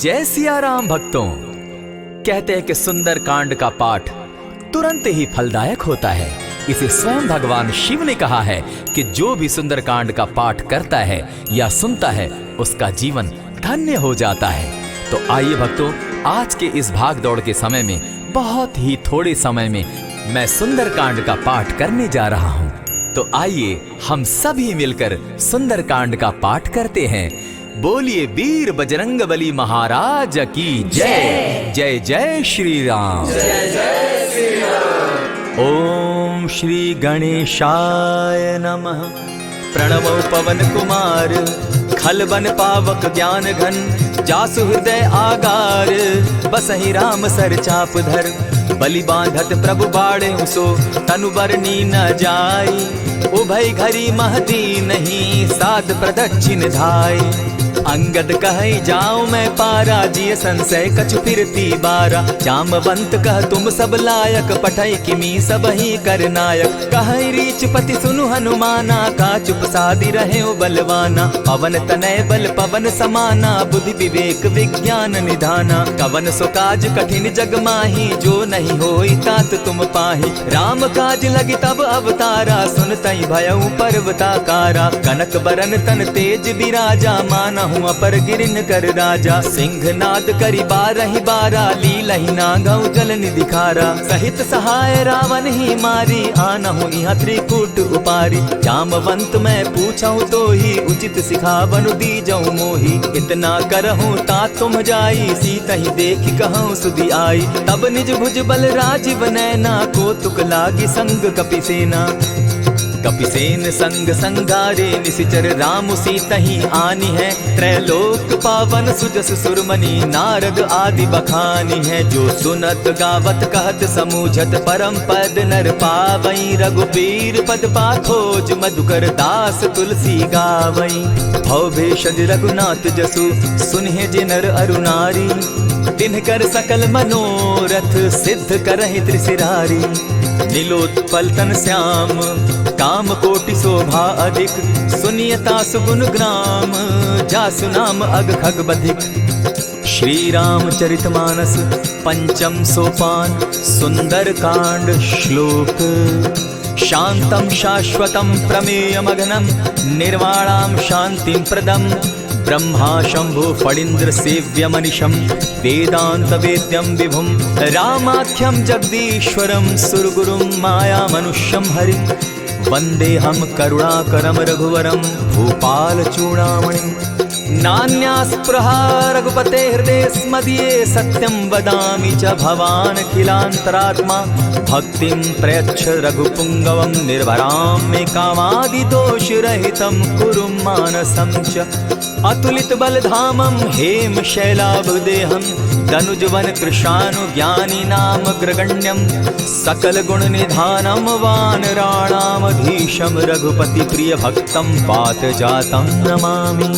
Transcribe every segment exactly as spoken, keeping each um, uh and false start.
जय सिया राम भक्तों। कहते हैं कि सुंदरकांड का पाठ तुरंत ही फलदायक होता है। इसे स्वयं भगवान शिव ने कहा है कि जो भी सुंदरकांड का पाठ करता है या सुनता है, उसका जीवन धन्य हो जाता है। तो आइए भक्तों, आज के इस भागदौड़ के समय में, बहुत ही थोड़े समय में मैं सुंदरकांड का पाठ करने जा रहा हूँ। तो आइए हम सभी मिलकर सुंदरकांड का पाठ करते हैं। बोलिए वीर बजरंग बली महाराज की जय। जय। जय जय श्री राम। जय जय श्री राम। ओम श्री गणेशाय नमः। प्रणमो पवन कुमार, खल बन पावक ज्ञान घन, जासु हृदय आगार, बसहि राम सर चाप धर। बलि बांधत प्रभु बाढ़े सो, तनु बरनी न जाई। उभय घरी मह दीन्ही, सात प्रदक्षिण धाई। अंगद कहै जाओ मैं पारा, जिय संशय कछु फिरती बारा। जामवंत कह तुम सब लायक, पठै किमी सबहि कर नायक। कहै रीचपति सुनु हनुमाना, का चुप सादि रहे बलवाना। पवन तनय बल पवन समाना, बुद्धि विवेक विज्ञान निधाना। कवन सो काज कठिन जग माही, जो नहीं होई तात तुम पाही। राम काज लगी तब अवतारा, सुनतहि भयउ पर्वताकारा। कनक बरन तन तेज बिराजा, मानहु अपर गिरिन कर राजा। सिंहनाद करि बारहि बारा, लीलहि नागउ जल निधि खारा। सहित सहाय रावनहि मारी, आनहु इहाँ त्रिकूट उपारी। जामवंत मैं पूछहु तोही, उचित सिखावनु दीजउ मोही। इतना करहु तात तुम जाई, सीतहि देखि कहउँ सुधि आई। तब निज भुज बल राजिव नैना, कौतुक लागि संग कपिसेना। कपिसेन संग संगारे, निसिचर राम सीतहि आनिहैं। त्रैलोक पावन सुजस सुरमनि, नारद आदि बखानिहैं। जो सुनत गावत कहत समूझत, परम पद नर पावई। रघुबीर पद पाखोज, मधुकर दास तुलसी गावई। भव भेषज रघुनाथ जसु, सुनिहें जे नर अरु नारी। तिन्हकर सकल मनोरथ, सिद्ध करहिं त्रिसिरारी। नीलोत्पल तन श्याम, काम कोटि शोभा अधिक। सुनिय तासु गुन ग्राम, जासु नाम अग खग बधिक। श्री रामचरित मानस पंचम सोपान, सुंदरकांड श्लोक। शांतं शाश्वतं प्रमेयमघनं, निर्वाणां शांतिं प्रदं। ब्रह्मा शंभु फणींद्र सेव्यमनिशं, वेदांत वेद्यं विभुं रामाख्यं जगदीश्वरं, सुरगुरुं मायामनुष्यं हरिं। वंदेऽहं करुणाकरं रघुवरं, भूपाल चूड़ामणिं। नान्यास्पृहा रघुपते हृदयेऽस्मदीये, सत्यं वदामि च भवानखिलांतरात्मा। भक्तिं प्रयच्छ रघुपुंगवं, निर्भरां मे कामादिदोषरहितं, कुरु मानसं च अतुलित बल धामं, हेम शैलाभ देहं। दनुज वन कृशानु ज्ञानी नामग्रगण्यं, सकल गुण निधानं वानराणामधीशं। रघुपति प्रिय भक्तं, वात जातं नमामि।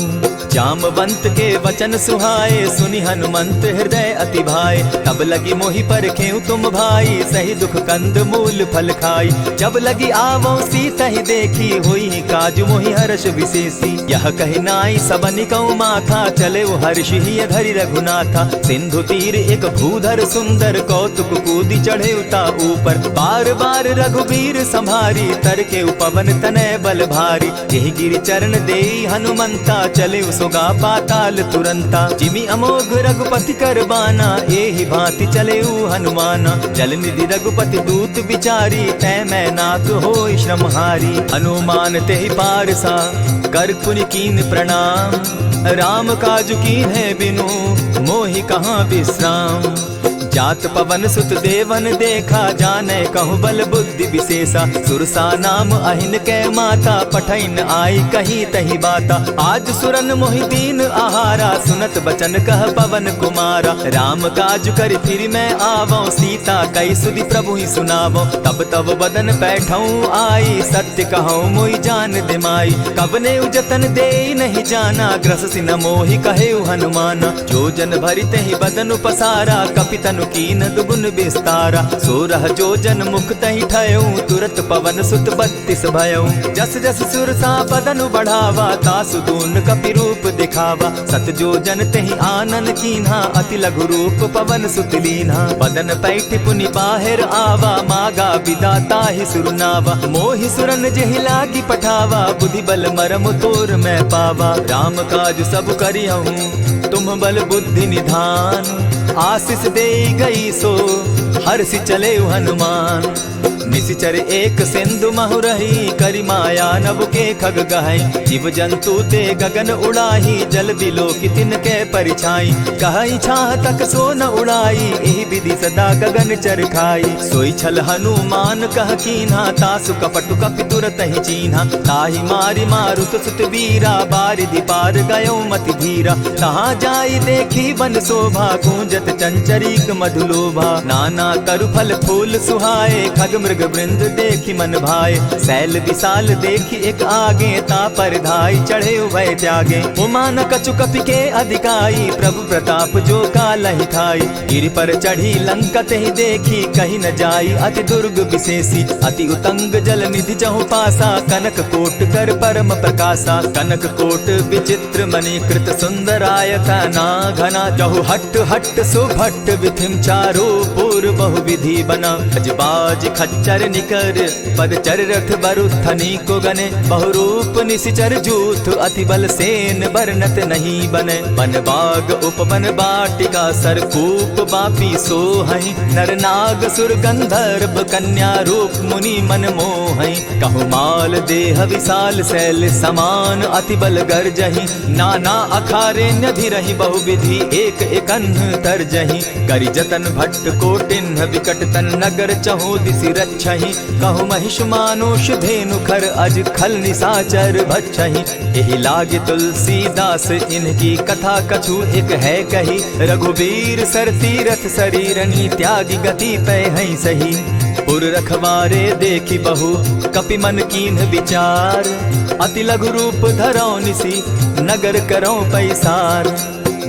जामवंत के वचन सुहाए, सुनि हनुमंत हृदय अति भाए। तब लगी मोहि परखेउ तुम भाई, सही दुख कंद मूल फल खाई। जब लगी आवउँ सीतहि देखी, होई काज मोहि हरष विसेसी। यह कहि नाई सबनि कउँ माथा, चलेउ हरषि हिय धरि रघुनाथा। सिंधु तीर एक भूधर सुंदर, कौतुक कूदि चढ़ेउ ता ऊपर। बार बार रघुबीर संभारी, तरकेउ पवन तनय बल भारी। एहि गिरि चरण देई हनुमंता, चलेउ सोगा पाताल तुरंता। जिमि अमोघ रघुपति कर बाना, एहि भांति चलेउ हनुमाना। जल निधि रघुपति दूत बिचारी, तैं मै नाथ होई श्रमहारी। हनुमान तेहि पारसा, कर पुनि कीन प्रणाम। राम काज कीन्हे बिनु, मोहि कहाँ विश्राम। जात पवन सुत देवन देखा, जाने कहु बल बुद्धि विशेषा। सुरसा नाम अहिन कै माता, पठइन आई कही तही बाता। आज सुरन मोहि दीन आहारा, सुनत बचन कह पवन कुमारा। राम काज करि फिरि मैं आवउँ, सीता कहि सुधि प्रभुहि सुनावउँ। तब तव बदन पैठउँ आई, सत्य कहउँ मोहि जान दे माई। कवनेउ जतन देई नहीं जाना, ग्रससि न मोहि कहेउ हनुमाना। जो जन भरि तेहि बदनु पसारा, कपि तनु कीन्ह दुगुन बिस्तारा। सोरह जोजन मुख तहि ठयउ, तुरत पवन सुत बत्तीस भयउ। जस जस सुरसा बदन बढ़ावा, तासु दून कपि रूप दिखावा। सत जोजन तेहि आनन कीन्हा, अति लघु रूप पवन सुत लीन्हा। बदन पैठि पुनि बाहिर आवा, मागा बिदा ताहि सुर नावा। मोहि सुरन जेहि लागि पठावा, बुद्धि बल मरम तोर मैं पावा। राम काज सब करिहउँ तुम बल बुद्धि निधान। आसिस देइ गई सो हरसि चलेउ हनुमान। निसिचर एक सिंधु महु रही, करि माया नभ के खग गहइ। जीव जंतु ते गगन उड़ाही, जल बिलोकि तिनके परिछाई। कहइ छाह तक सो न उड़ाई, एहि विधि सदा गगन चर खाई। सोइ छल हनुमान कह कीन्हा, तासु कपटु कपि तुरतहि चीन्हा। ताहि मारि मारुत सुत वीरा, बारिधि पार गयो मति धीरा। तहाँ जाइ देखि वन शोभा, गूंजत चंचरीक मधुलोभा। नाना तरु फल फूल सुहाए, खग मृग वृंद देखि मन भाए। सैल विशाल देखि एक आगे, ता पर धाइ चढ़े उभय त्यागे। उमा न कछु कपि के अधिकाई, प्रभु प्रताप जो कालहि ठाई। गिरि पर चढ़ी लंका तेहि देखी, कहि न जाई अति दुर्ग विशेषी। अति उतंग जल निधि चहुपासा, कनक कोट कर परम प्रकासा। कनक कोट विचित्र मणि कृत सुंदरायतना घना, चहुहट्ट हट्ट सुभट्ट विधिम चारो पुर बहु विधि बना। गज बाज खच्चर निकर पद चर रथ बरु थनी को गने, बहुरूप निसिचर जूथ अति बल सेन बरनत नहीं बने। वन बाग उपवन बाटिका सरकूप बापी सोहइ, नर नाग सुर गंधर्व कन्या रूप मुनि मन मोहइ। कहु माल देह विशाल सैल समान अति बल गर्जहि, नाना अखारे न्यधिरहि बहुविधि एक एकन्ह तर्जहि। करि जतन भट्ट कोटिन्ह विकट तन नगर चहु दिसि रक्षहि। कहु महिष मानुष धेनु खर अज खल निसाचर भक्षहि। एहि लागि तुलसीदास इनकी कथा कछु एक है कही। रघुबीर सर तीरथ सरीरनि त्यागि गति पै हइँ सही। पुर रखवारे देखि बहु कपि मन कीन्ह विचार। अति लघु रूप धरौ निसि नगर करौ पैसार।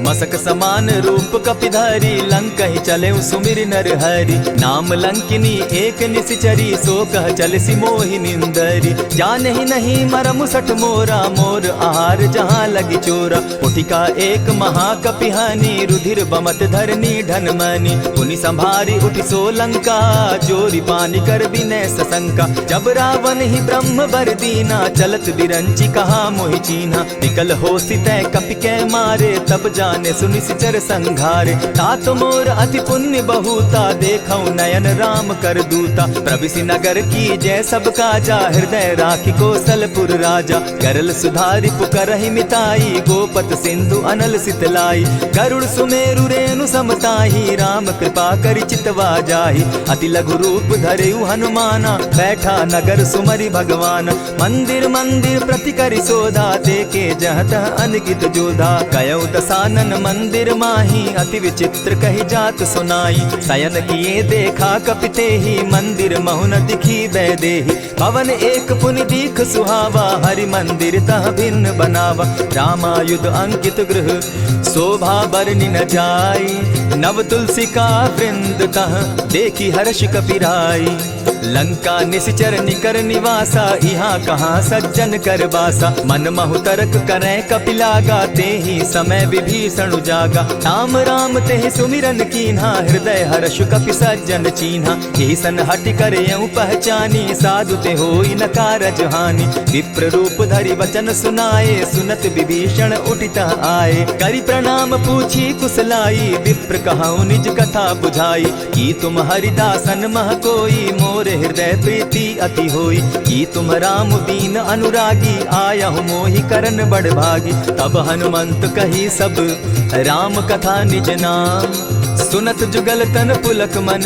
मसक समान रूप कपि धरि लंकहि चलेउ सुमिरि नर हरि। नाम लंकिनी एक निसिचरी सो कह चलिसि मोहि निंदरि। जानहि नहीं मरम सठ मोरा मोर आहार जहाँ लगि चोरा। उठिका एक महाकपि हनि रुधिर बमत धरनी ढन मनि। पुनि संभारि उठि सो लंका जोरि पानि कर बिनय ससंका। जब रावनहि ब्रह्म बर दीना चलत बिरंचि कहा मोहि चीन्हा। विकल होसि तै कपि कै मारे तब जानेसु निसिचर संघारे। तात मोर अति पुण्य बहुता देखौ नयन राम कर दूता। प्रबिसि नगर कीजै सब काजा हृदय राखि कोसलपुर राजा। गरल सुधारि पुकारहि मिताई, गोपत सिंधु अनल सितलाई। गरुड़ सुमेरु रेणु सम ताही, राम कृपा करि चितवा जाही। अति लघु रूप धरेउ हनुमाना, बैठा नगर सुमरि भगवान। मंदिर मंदिर प्रति करि सोधा, देखे जहाँ तहाँ अनगित जोधा। कयउ दसानन मंदिर माही, अति विचित्र कहि जात सुनाई। सयन किए देखा कपि तेही, मंदिर महु न दिखी वैदेही। भवन एक पुनि दीख सुहावा, हरि मंदिर तह भिन्न बनावा। रामायुध अंकित गृह शोभा बरनि न जाई, नव तुलसी का वृंद तह देखि हर्ष कपि राई। लंका निसिचर निकर निवासा, इहाँ कहाँ सज्जन कर बासा। मन महु तरक करै कपि लागा, तेहि समय विभीषण उजागा। राम राम तेहि सुमिरन कीन्हा, हृदय हर्ष कपि सज्जन चीन्हा। एहि सन हठि करयउ पहचानी, साधु ते होई न कारज हानि। विप्र रूप धरि वचन सुनाए, सुनत विभीषण उठि तह आए। करि प्रणाम पूछी कुसलाई, विप्र कहउ निज कथा बुझाई। की तुम हरिदासन मह कोई, मोर हृदय प्रीति अति होई। की तुम राम दीन अनुरागी, आयहु मोहि करन बड़ भागी। तब हनुमंत कही सब राम कथा निज नाम। सुनत जुगल तन पुलक मन,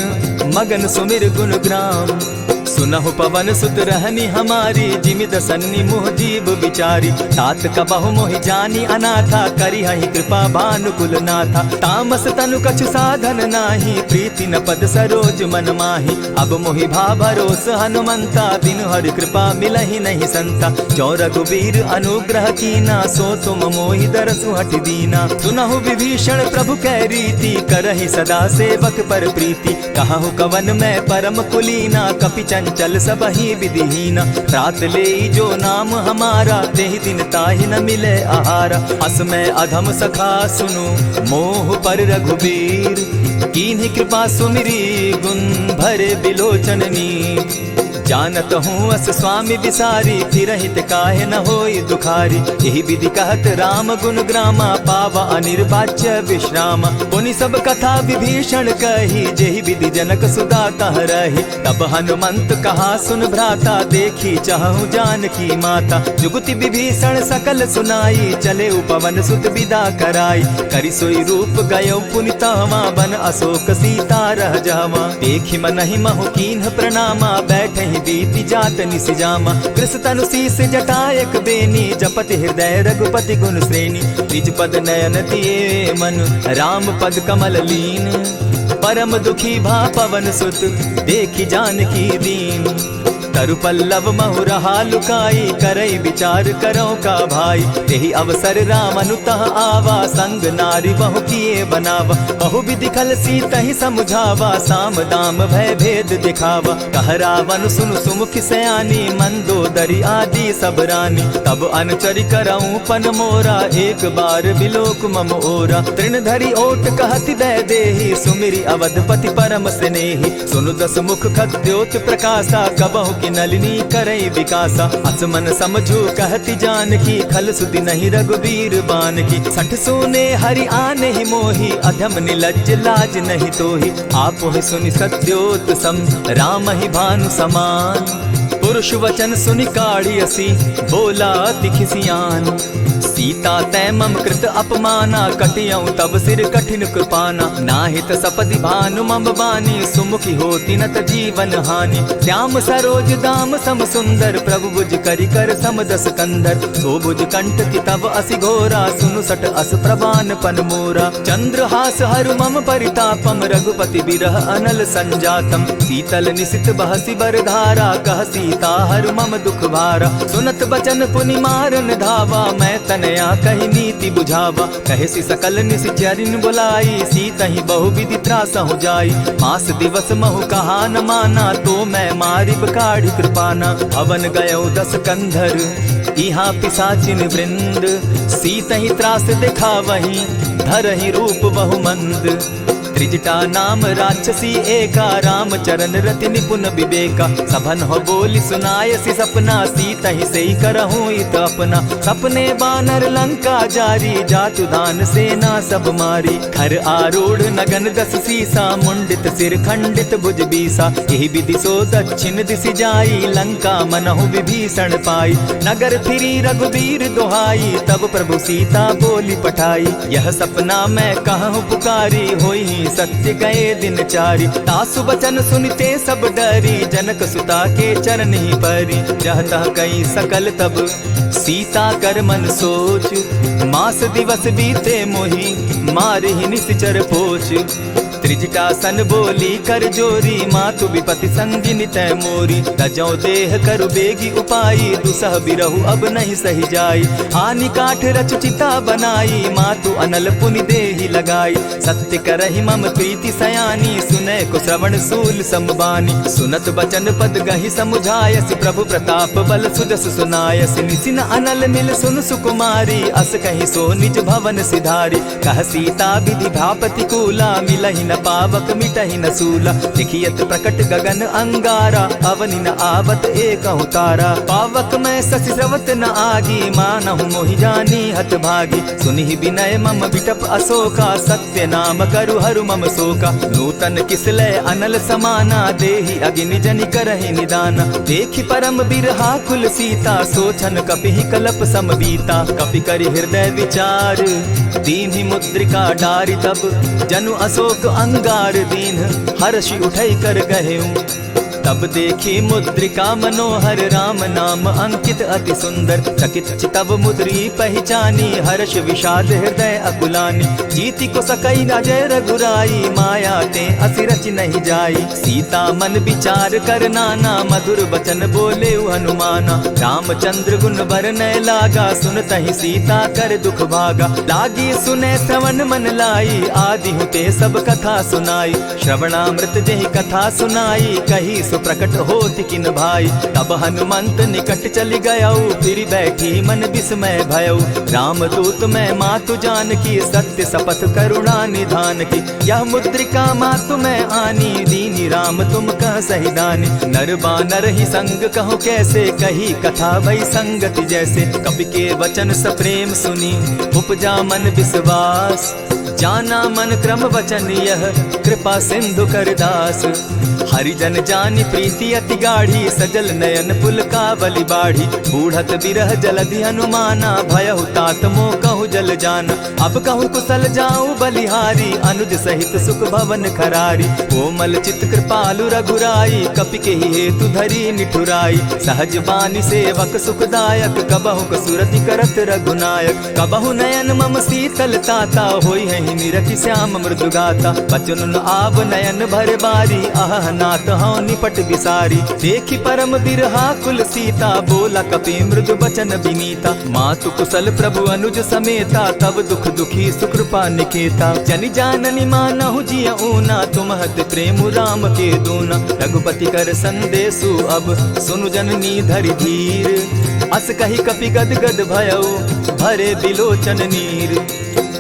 मगन सुमिर गुन ग्राम। सुनहु पवन सुत रहनि हमारी, जिमि दसन्नि मोह जीव बिचारी। तात कबहु मोहि जानी अनाथा, करिहहि कृपा भानुकुल नाथा। तामस तनु कछु साधन नाही, प्रीति न पद सरोज मन माही। अब मोहि भा भरोस हनुमंता, बिनु हरि कृपा मिलहि नहीं संता। जो रघुबीर अनुग्रह कीना, सो तुम मोहि दरसु हठि दीना। सुनहु विभीषण प्रभु कै रीति, करहि सदा सेवक पर प्रीति। कहहु कवन मैं परम कुलीना, कपि चंचल सबहि विधिहीना। त्रात लेई जो नाम हमारा, तेहि दिन ताहि न मिले आहारा। अस मैं अधम सखा सुनु मोह पर रघुबीर, कीन्ही कृपा सुमिरी गुण भरे बिलोचन नीर। जानत हूँ अस स्वामी बिसारी, फिरहित काहे न होई दुखारी। यही विधि कहत राम गुण ग्रामा, पावा अनिर्वाच्य विश्राम। पुनि सब कथा विभीषण कही, जेहि विधि जनक सुता तह रही। तब हनुमंत कहा सुन भ्राता, देखी चहहु जानकी माता। जुगति विभीषण सकल सुनाई, चले उपवन सुत विदा कराई। करि सोई रूप गयो पुनि तहवाँ, बन अशोक सीता रह जहवाँ। देखि मनहि महु कीन्ह प्रणामा, बैठहि बीति जात निसि जामा। कृस तनु सीस जटा एक बेनी, जपति हृदय रघुपति गुण श्रेणी। निज पद नयन दिए मन, राम पद कमल लीन। परम दुखी भा पवन सुत, देखि जानकी दीन। तरु पल्लव महु रहा लुकाई, करई विचार करौ का भाई। तेहि अवसर राम अनुतह आवा, संग नारी बहु किए बनावा। बहु विधि खल सीतहि समुझावा, साम दाम भय भेद दिखावा। कह रावण सुनु सुमुखि सयानी, मंदोदरी आदि सब रानी। तब अनुचरि करउँ पन मोरा, एक बार बिलोक मम ओरा। तृण धरि ओट कहति वैदेही, सुमिरि अवधपति परम स्नेही। सुनु दस मुख खद्योत प्रकासा, कबहु कि नलिनी करई विकासा। अस मन समझू कहति जानकी, खल सुधि नहीं रघुबीर बानकी। सठ सूने हरि आनहि मोही, अधम निलज्ज लाज नहीं तोही। आपुहि सुनि सद्योत सम, रामहि भानु समान। पुरुष वचन सुनि काढ़ि असि, बोला अति खिसियान। सीता तैं मम कृत अपमाना, कटियउ तब सिर कठिन कृपाना। नाहित सपदि भानु मम बानी, सुमुखि होति न त जीवन हानि। श्याम सरोज दाम सम सुंदर, प्रभु भुज करि कर सम दस कंधर। सो भुज कंठ कि तव असि घोरा, सुनु सठ अस प्रमाण पन मोरा। चंद्रहास हरु मम परितापम, रघुपति विरह अनल संजातम। सीतल निशित बहसि बर धारा, कह सीता हरु मम दुख भारा। सुनत बचन पुनि मारन धावा, मैं तनया कहि नीति बुझावा। कहसि सकल निशिचरिन बुलाई, सीतहि बहु विधि त्रासहु जाई। मास दिवस महु कहा न माना, तो मैं मारिब काढ़ि कृपाना। भवन गयो दस कंधर इहाँ पिसाचिन वृंद, सीतहि त्रास दिखावहि धरहि रूप बहु मंद। त्रिजटा नाम राक्षसी एका, राम चरण रति निपुन विवेका। सभनहु बोलि सुनायसि सपना, सीतहि सेई करहु इत अपना। सपने बानर लंका जारी, जातु दान सेना सब मारी। खर आरूढ़ नगन दस सीसा, मुंडित सिर खंडित भुज बीसा। एहि विधि सो दक्षिण दिसि जाई, लंका मनहु विभीषण पाई। नगर फिरी रघुबीर दोहाई, तब प्रभु सीता बोलि पठाई। यह सपना मैं कहहु पुकारी, होइहि सत्य गए दिन चारी। तासु बचन सुनिते सब डरी, जनक सुता के चरणहि परी। जह तह कई सकल तब सीता कर मन सोच, मास दिवस बीते मोहि मारिहि निशिचर पोच। त्रिजटा सन बोली कर जोरी, मातु विपति संगिनि तैं मोरी। तजौ देह करु बेगि उपाई, दुसह बिरहु अब नहीं सहि जाई। आनि काठ रचु चिता बनाई, मातु अनल पुनि देहि लगाई। सत्य करहि मम प्रीति सयानी, सुनैकु श्रवण सूल सम बानी। सुनत बचन पद गहि समुझायसि, प्रभु प्रताप बल सुजस सुनायसि। निसि न अनल मिल सुनु सुकुमारी, अस कहि सो निज भवन सिधारी। कह सीता विधि भा प्रतिकूला, मिलहि न पावक मिटहि न सूला। देखि अति प्रकट गगन अंगारा, अवनि न आवत एकहु तारा। पावक मैं शशि स्रवत न आगी, मानहु मोहि जानी हत भागी। सुनिहि विनय मम बिटप अशोका, सत्य नाम करु हरु मम शोका। नूतन किसलै अनल समाना, देहि अगिनि जनि करहि निदाना। देखि परम बिरहाकुल सीता, सो छन कपिहि कलप सम बीता। कपि करि हृदय विचार, दीन्हि मुद्रिका डारि तब, जनु अशोक अंगार दीन्ह, हरषि उठइ कर गहेउ। तब देखी मुद्रिका मनोहर राम नाम अंकित अति सुंदर। चकित चितव मुद्री पहिचानी हर्ष विषाद हृदय अकुलानी। जीति को सकई अजय रघुराई माया ते असि रचि नहीं जाई। सीता मन विचार कर नाना मधुर वचन बोले हनुमाना। रामचंद्र गुण बरनय लागा सुनतहि सीता कर दुख भागा। लागी सुने श्रवण मन लाई आदि हुते सब कथा सुनाई। श्रवणामृत जेहि कथा सुनाई कही सो प्रकट होत किन भाई। तब हनुमंत निकट चलि गयउ फिरि बैठी मन विस्मय भयउ। रामदूत मैं मातु जानकी सत्य सपथ करुणा निधान की। यह मुद्रिका मातु मैं आनी दीनी राम तुम कह सहिदानी। नर बानर ही संग कहु कैसे कही कथा भई संगति जैसे। कपि के वचन सप्रेम सुनी उपजा मन विश्वास। जाना मन क्रम वचन यह कृपा सिंधु कर दास। हरिजन जानि प्रीति अति गाढ़ी सजल नयन पुलकावली बाढ़ी। बूढ़त बिरह जलधि हनुमाना भयहु तात मोकहु जल जाना। अब कहु कुसल जाउ बलिहारी अनुज सहित सुख भवन खरारी। कोमल चित कृपालु रघुराई कपि केहि हेतु धरी निठुराई। सहज बानी सेवक सुखदायक कबहु कसुरति करत रघुनायक। कबहु नयन मम शीतल ताता होइहैं निरखि श्याम मृदु गाता। बचन न आव नयन भर बारी अहह नाथ हौ निपट बिसारी। देखि परम बिरहाकुल सीता बोला कपि मृदु बचन बिनीता। मातु कुसल प्रभु अनुज समेता तब दुख दुखी सुकृपा निकेता। जनि जाननि मानहु जिय ऊना तुम हत प्रेम राम के दूना। रघुपति कर संदेसु अब सुनु जननी धरि धीर। अस कहि कपि गद गद भयउ भरे बिलोचन नीर।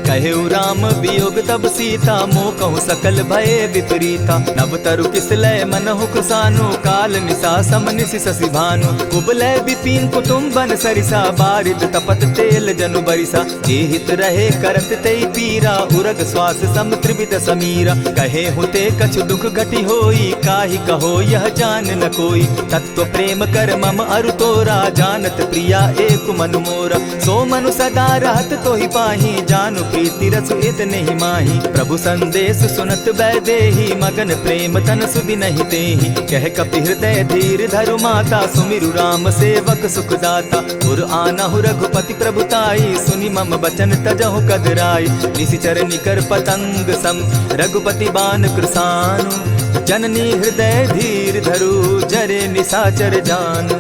कहेउ राम वियोग तब सीता मोकहु सकल भए विपरीता। नव तरु किस लय मनहु कुसानु काल निसा सम निसि ससि भानु। कुबलय विपिन कुटुम्बन सरिसा बारिद तपत तेल जनु बरिसा। जे हित रहे करत तेइ पीरा उरग श्वास सम त्रिविध समीरा। कहेहु ते कछु दुख घटि होई काहि कहो यह जान न कोई। तत्व प्रेम कर मम अरु तोरा जानत प्रिया एक मनु मोरा। सो मनु सदा रहत तोहि पाही जानु प्रीति रसु इतनेहि माही। प्रभु संदेस सुनत वैदेही मगन प्रेम तन सुदिनहि तेहि। कह कपि हृदय धीर धरु माता सुमिरु राम सेवक सुखदाता। उर आनहु रघुपति प्रभु ताई सुनि मम बचन तजहु कदराई। निसिचर निकर पतंग सम रघुपति बान कृसानु। जननी हृदय धीर धरु जरे निसाचर जान।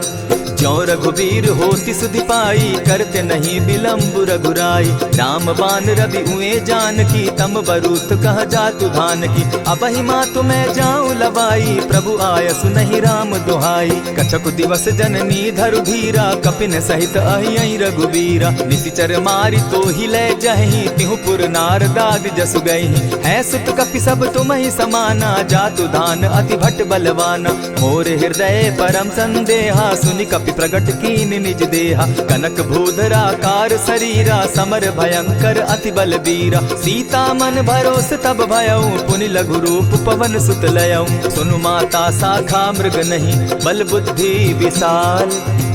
ज्यों रघुबीर होति सुधि पाई करते नहीं विलंब रघुराई। राम बान रवि उए जानकी तम बरूत कह जातु धानकी। अबहि मातु मैं जाउँ लवाई प्रभु आयसु नहीं राम दुहाई। कछकु दिवस जननी धरु धीरा कपिन सहित अहियइ रघुबीरा। निसिचर मारि तोहि लय जहहीं तिहु पुर नारदादि जसु गइहीं। हैं सुत कपि सब तुमहि समाना जातु धान अति भट बलवाना। मोर हृदय परम संदेहा सुनि कपि प्रगट कीन निज देहा। कनक भूधर आकार सरीरा समर भयंकर अति बलबीरा। सीता मन भरोस तब भयउ पुनि लघु रूप पवन सुत लयउ। सुनु माता साखा मृग नहीं बल बुद्धि विशाल।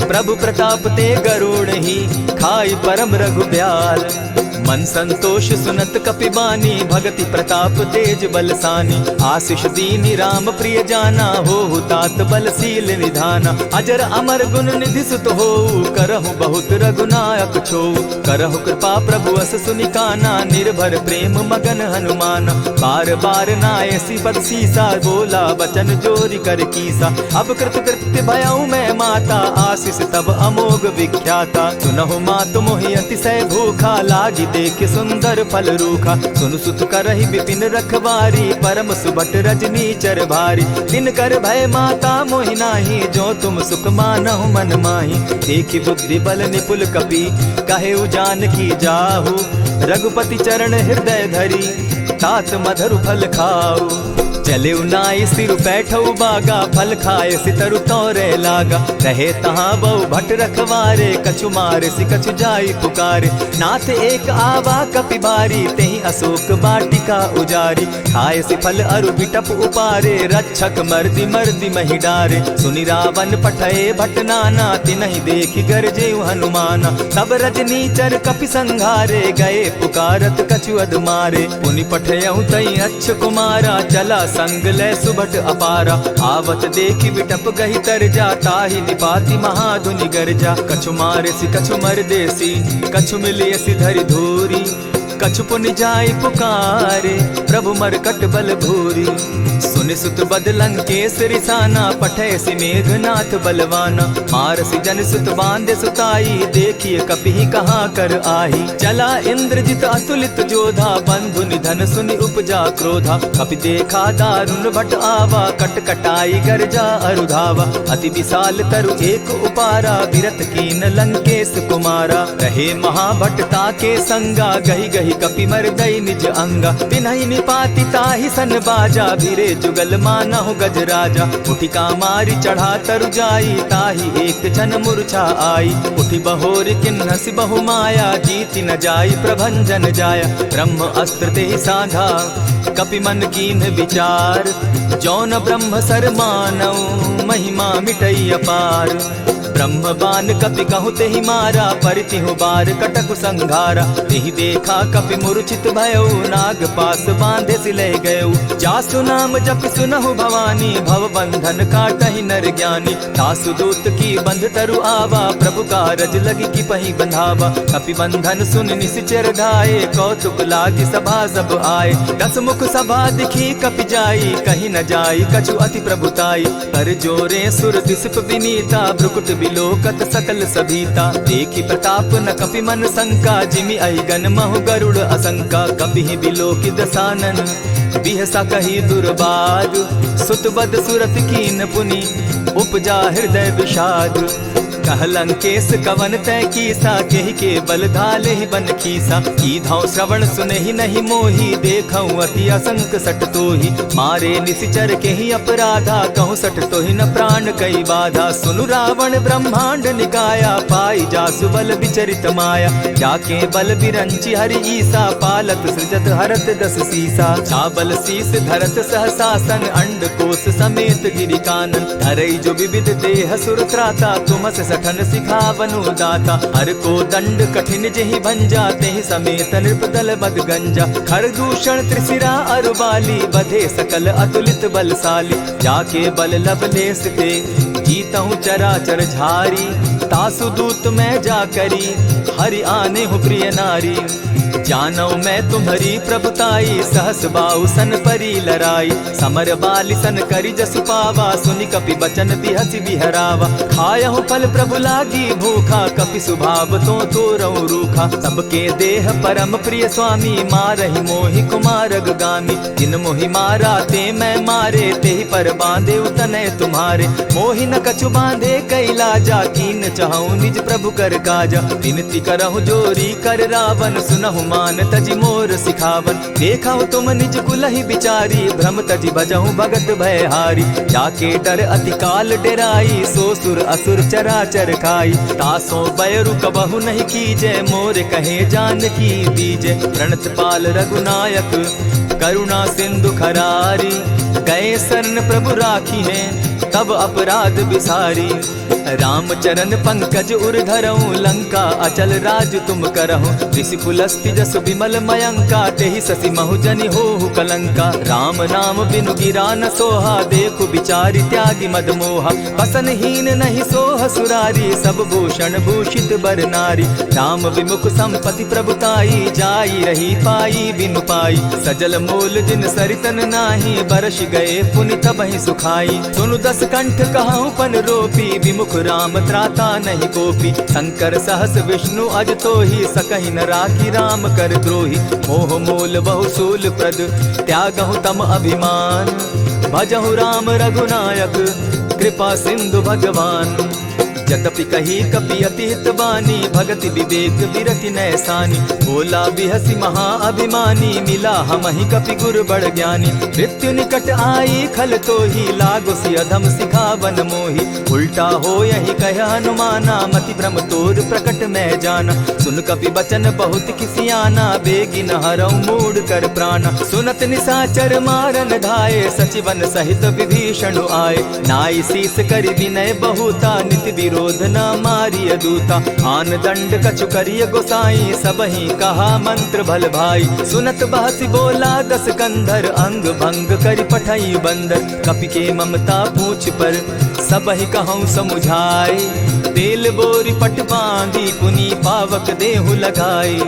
प्रभु प्रताप ते गरुड़ही खाई परम रघु ब्याल। मन संतोष सुनत कपि बानी भगति प्रताप तेज बलसानी। आशिष दीनी राम प्रिय जाना होहु तात बलशील निधाना। अजर अमर गुण निधि सुत होऊ करहु बहुत रघुनायक छो। करहु कृपा प्रभु अस सुनि काना निर्भर प्रेम मगन हनुमाना। बार बार नायसि पद सीसा बोला वचन जोरि कर कीसा। अब कृत कृत्य भयउ मैं माता आशिष तब अमोघ विख्याता। सुनहु मातु मोहि अतिशय भूखा लागी देखि सुंदर फल रूखा। सुनु सुत करहि विपिन रखवारी परम सुभट रजनीचर भारी। तिनकर भय माता मोहि नाही जो तुम सुख मानहु मन माही। देखि बुद्धि बल निपुल कपि कहेउ जानकी जाहु। रघुपति चरण हृदय धरी तात मधुर फल खाऊ। चलेउ नाइ सिरु बैठउ बागा फल खायसि तरु तोरे लागा। रहे तहाँ बहु भट रखवारे कछु मारसि कछु जाई पुकारे। नाथ एक आवा कपि बारी तेहि अशोक वाटिका उजारी। खायसि फल अरु बिटप उपारे रक्षक मरदि मरदि महि डारे। सुनि रावन पठए भट नाना तिनहि देखि गरजेउ हनुमाना। तब रजनीचर कपि संघारे गए पुकारत कछु अद मारे। पुनि पठयउ तइ अक्ष कुमारा चला संग लै सुभट अपारा। आवत देखि विटप गहि तर जा, ताहि निपाति महाधुनि गरजा। कछु मारसि कछु मरदेसि, कछु मिलियसि धरि धूरि। कछु पुनि जाइ पुकारे, प्रभु मरकट बल भूरि। सुनि सुत बद लंकेस रिसाना, पठैसि मेघनाथ बलवाना। मारसि जनि सुत बाँधे सुताई, देखिय कपिहि कहाँ कर आही। चला इंद्रजित अतुलित जोधा, बंधु निधन सुनि उपजा क्रोधा। कपि देखा दारुन भट आवा, कट कटाई गरजा अरु धावा। अति विसाल तरु एक उपारा, बिरत कीन लंकेस कुमारा। रहे महाभट ताके संगा, गहि गहि कपि मरदइ निज अंगा। तिन्हइ निपाति ताहि सन बाजा, भिरे जुगल मानहु गजराजा। उठि कामारि चढ़ा तरु जाई, ताहि एक छन मुरछा आई। उठि बहोरि किन्हसि बहु माया, जीति न जाई प्रभंजन जाया। ब्रह्म अस्त्र तेहि साधा, कपि मन कीन्ह विचार। जौन ब्रह्म सर मानउ, महिमा मिटइ अपार। ब्रह्म बान कपि कहु तेहि मारा, परितिहु बार कटकु संघारा। तेहि देखा कपि मूर्छित भयउ, नाग पास बाँधेसि लइ गयउ। जासु नाम जपि सुनहु भवानी, भव बंधन काटहि नर ज्ञानी। तासु दूत की बंध तरु आवा, प्रभु कारज लगी किपहि बंधावा। कपि बंधन सुनि निसिचर धाए, कौतुक लागी सभा सब आए। दस मुख सभा दिखि कपि जाई, कहि न जाई कछु अति प्रभुताई। कर जोरे सुर दिसिप बिनीता, भ्रुकुट बिलोकत सकल सभीता। देखि प्रताप न कपि मन संका, जिमि अहिगन महु गरुड़ असंका। कपिहि बिलोकि दसानन बिहसा कही दुर्बाद, सुत बद सुरत कीन पुनि उपजा हृदय विषाद। कह लंकेस कवन तैं कीसा, केहि के बल धालेहि बन खीसा। कीधौं श्रवण सुनेहि नहि मोहि, देखौं अति असंक सट तोहि। मारे निसिचर केहि अपराधा, कहूँ सट तोहि न प्राण कइ बाधा। सुनु रावण ब्रह्मांड निकाया, पाइ जासु बल विचरित माया। जाके बल बिरंचि हरि ईसा, पालत सृजत हरत दस सीसा। छाबल शीस धरत सहसासन, अंड कोस समेत गिरि कानन। धरई जो विविध देह सुर त्राता, तुमस सठन सिखावनु दाता। हर को दंड कठिन जेहि भंजा, तेहि समेत नृप दल बद गंजा। खर दूषण त्रिशिरा अरु बाली, बधे सकल अतुलित बलशाली। जाके बल लवलेस ते, जीतहु चराचर झारी। तासु दूत मैं जा करी, हरि आनेहु प्रिय नारी। जानौ मैं तुम्हरी प्रभुताई, सहस बाउ सन परी लराई। समर बालि सन करि जसु पावा, सुनि कपि बचन बिहसि बिहरावा। खायहु फल प्रभु लागी भूखा, कपि सुभाव तों तोरौ रूखा। सबके देह परम प्रिय स्वामी, मारहि मोहि कुमारग गामी। जिन मोहि मारा ते मैं मारे, तेहि पर बाँधेउ तनय तुम्हारे। मोहि न कछु बाँधे कइ लाजा, कीन चहौं निज प्रभु कर काजा। विनती करहु जोरी कर रावन, सुनहु मान तजि मोर सिखावन। देखहु तुम निज कुलहि बिचारी, भ्रम तजि भजहु भगत भयहारी। जाके डर अति काल डेराई, सो सुर असुर चराचर खाई। तासों बैरु कबहु नहीं कीजै, मोर कहे जानकी दीजै। प्रणत पाल रघुनायक करुणा सिंधु खरारी। गए शरण प्रभु राखिहैं तब अपराध बिसारी। राम चरण पंकज उर धरहु, लंका अचल राज तुम करहु। ऋषि पुलस्त्य जसु विमल मयंका, तेहि ससि महु जनि होहु कलंका। राम नाम बिनु गिरा न सोहा, देखु बिचारि त्यागि मद मोहा। बसन हीन नहीं सोह सुरारी, सब भूषण भूषित बर नारी। राम विमुख संपति प्रभुताई, जाई रही पाई बिनु पाई। सजल मोल जिन सरितन नाही, बरषि गए पुनि तबहिं सुखाई। सुनु दस कंठ कहउँ पन रोपी, विमुख राम त्राता नहीं कोपी। शंकर सहस विष्णु अज तोही, सकहि न राखी राम कर द्रोही। मोह मोल बहु सूल प्रद, त्यागहु तम अभिमान। भजहु राम रघुनायक, कृपा सिंधु भगवान। जतपि कही कपि अति हित बानी, भगति विवेक बिरति नैसानी। बोला बिहसि महा अभिमानी, मिला हमहिं कपि गुर बड़ ज्ञानी। मृत्यु निकट आई खल तोही, लागोसि अधम सिखावन मोही। उल्टा होयहि कह हनुमाना, मति भ्रम तोर प्रकट मैं जाना। सुन कपि बचन बहुत किसियाना, बेगिन हरउ मूढ़ कर प्राणा। सुनत निसाचर मारन धाए, सचिवन सहित विभीषण आए। नाई सीस करि विनय बहुता, नित क्रोध न मारिय दूता। आन दंड कछु करिय गोसाई, सबहि कहा मंत्र भल भाई। सुनत बहसि बोला दस कंधर, अंग भंग करि पठई बंदर। कपि के ममता पूछ पर, सबहि कहउँ समुझाए। तेल बोरि पट बाँधि पुनि पावक देहु लगाए।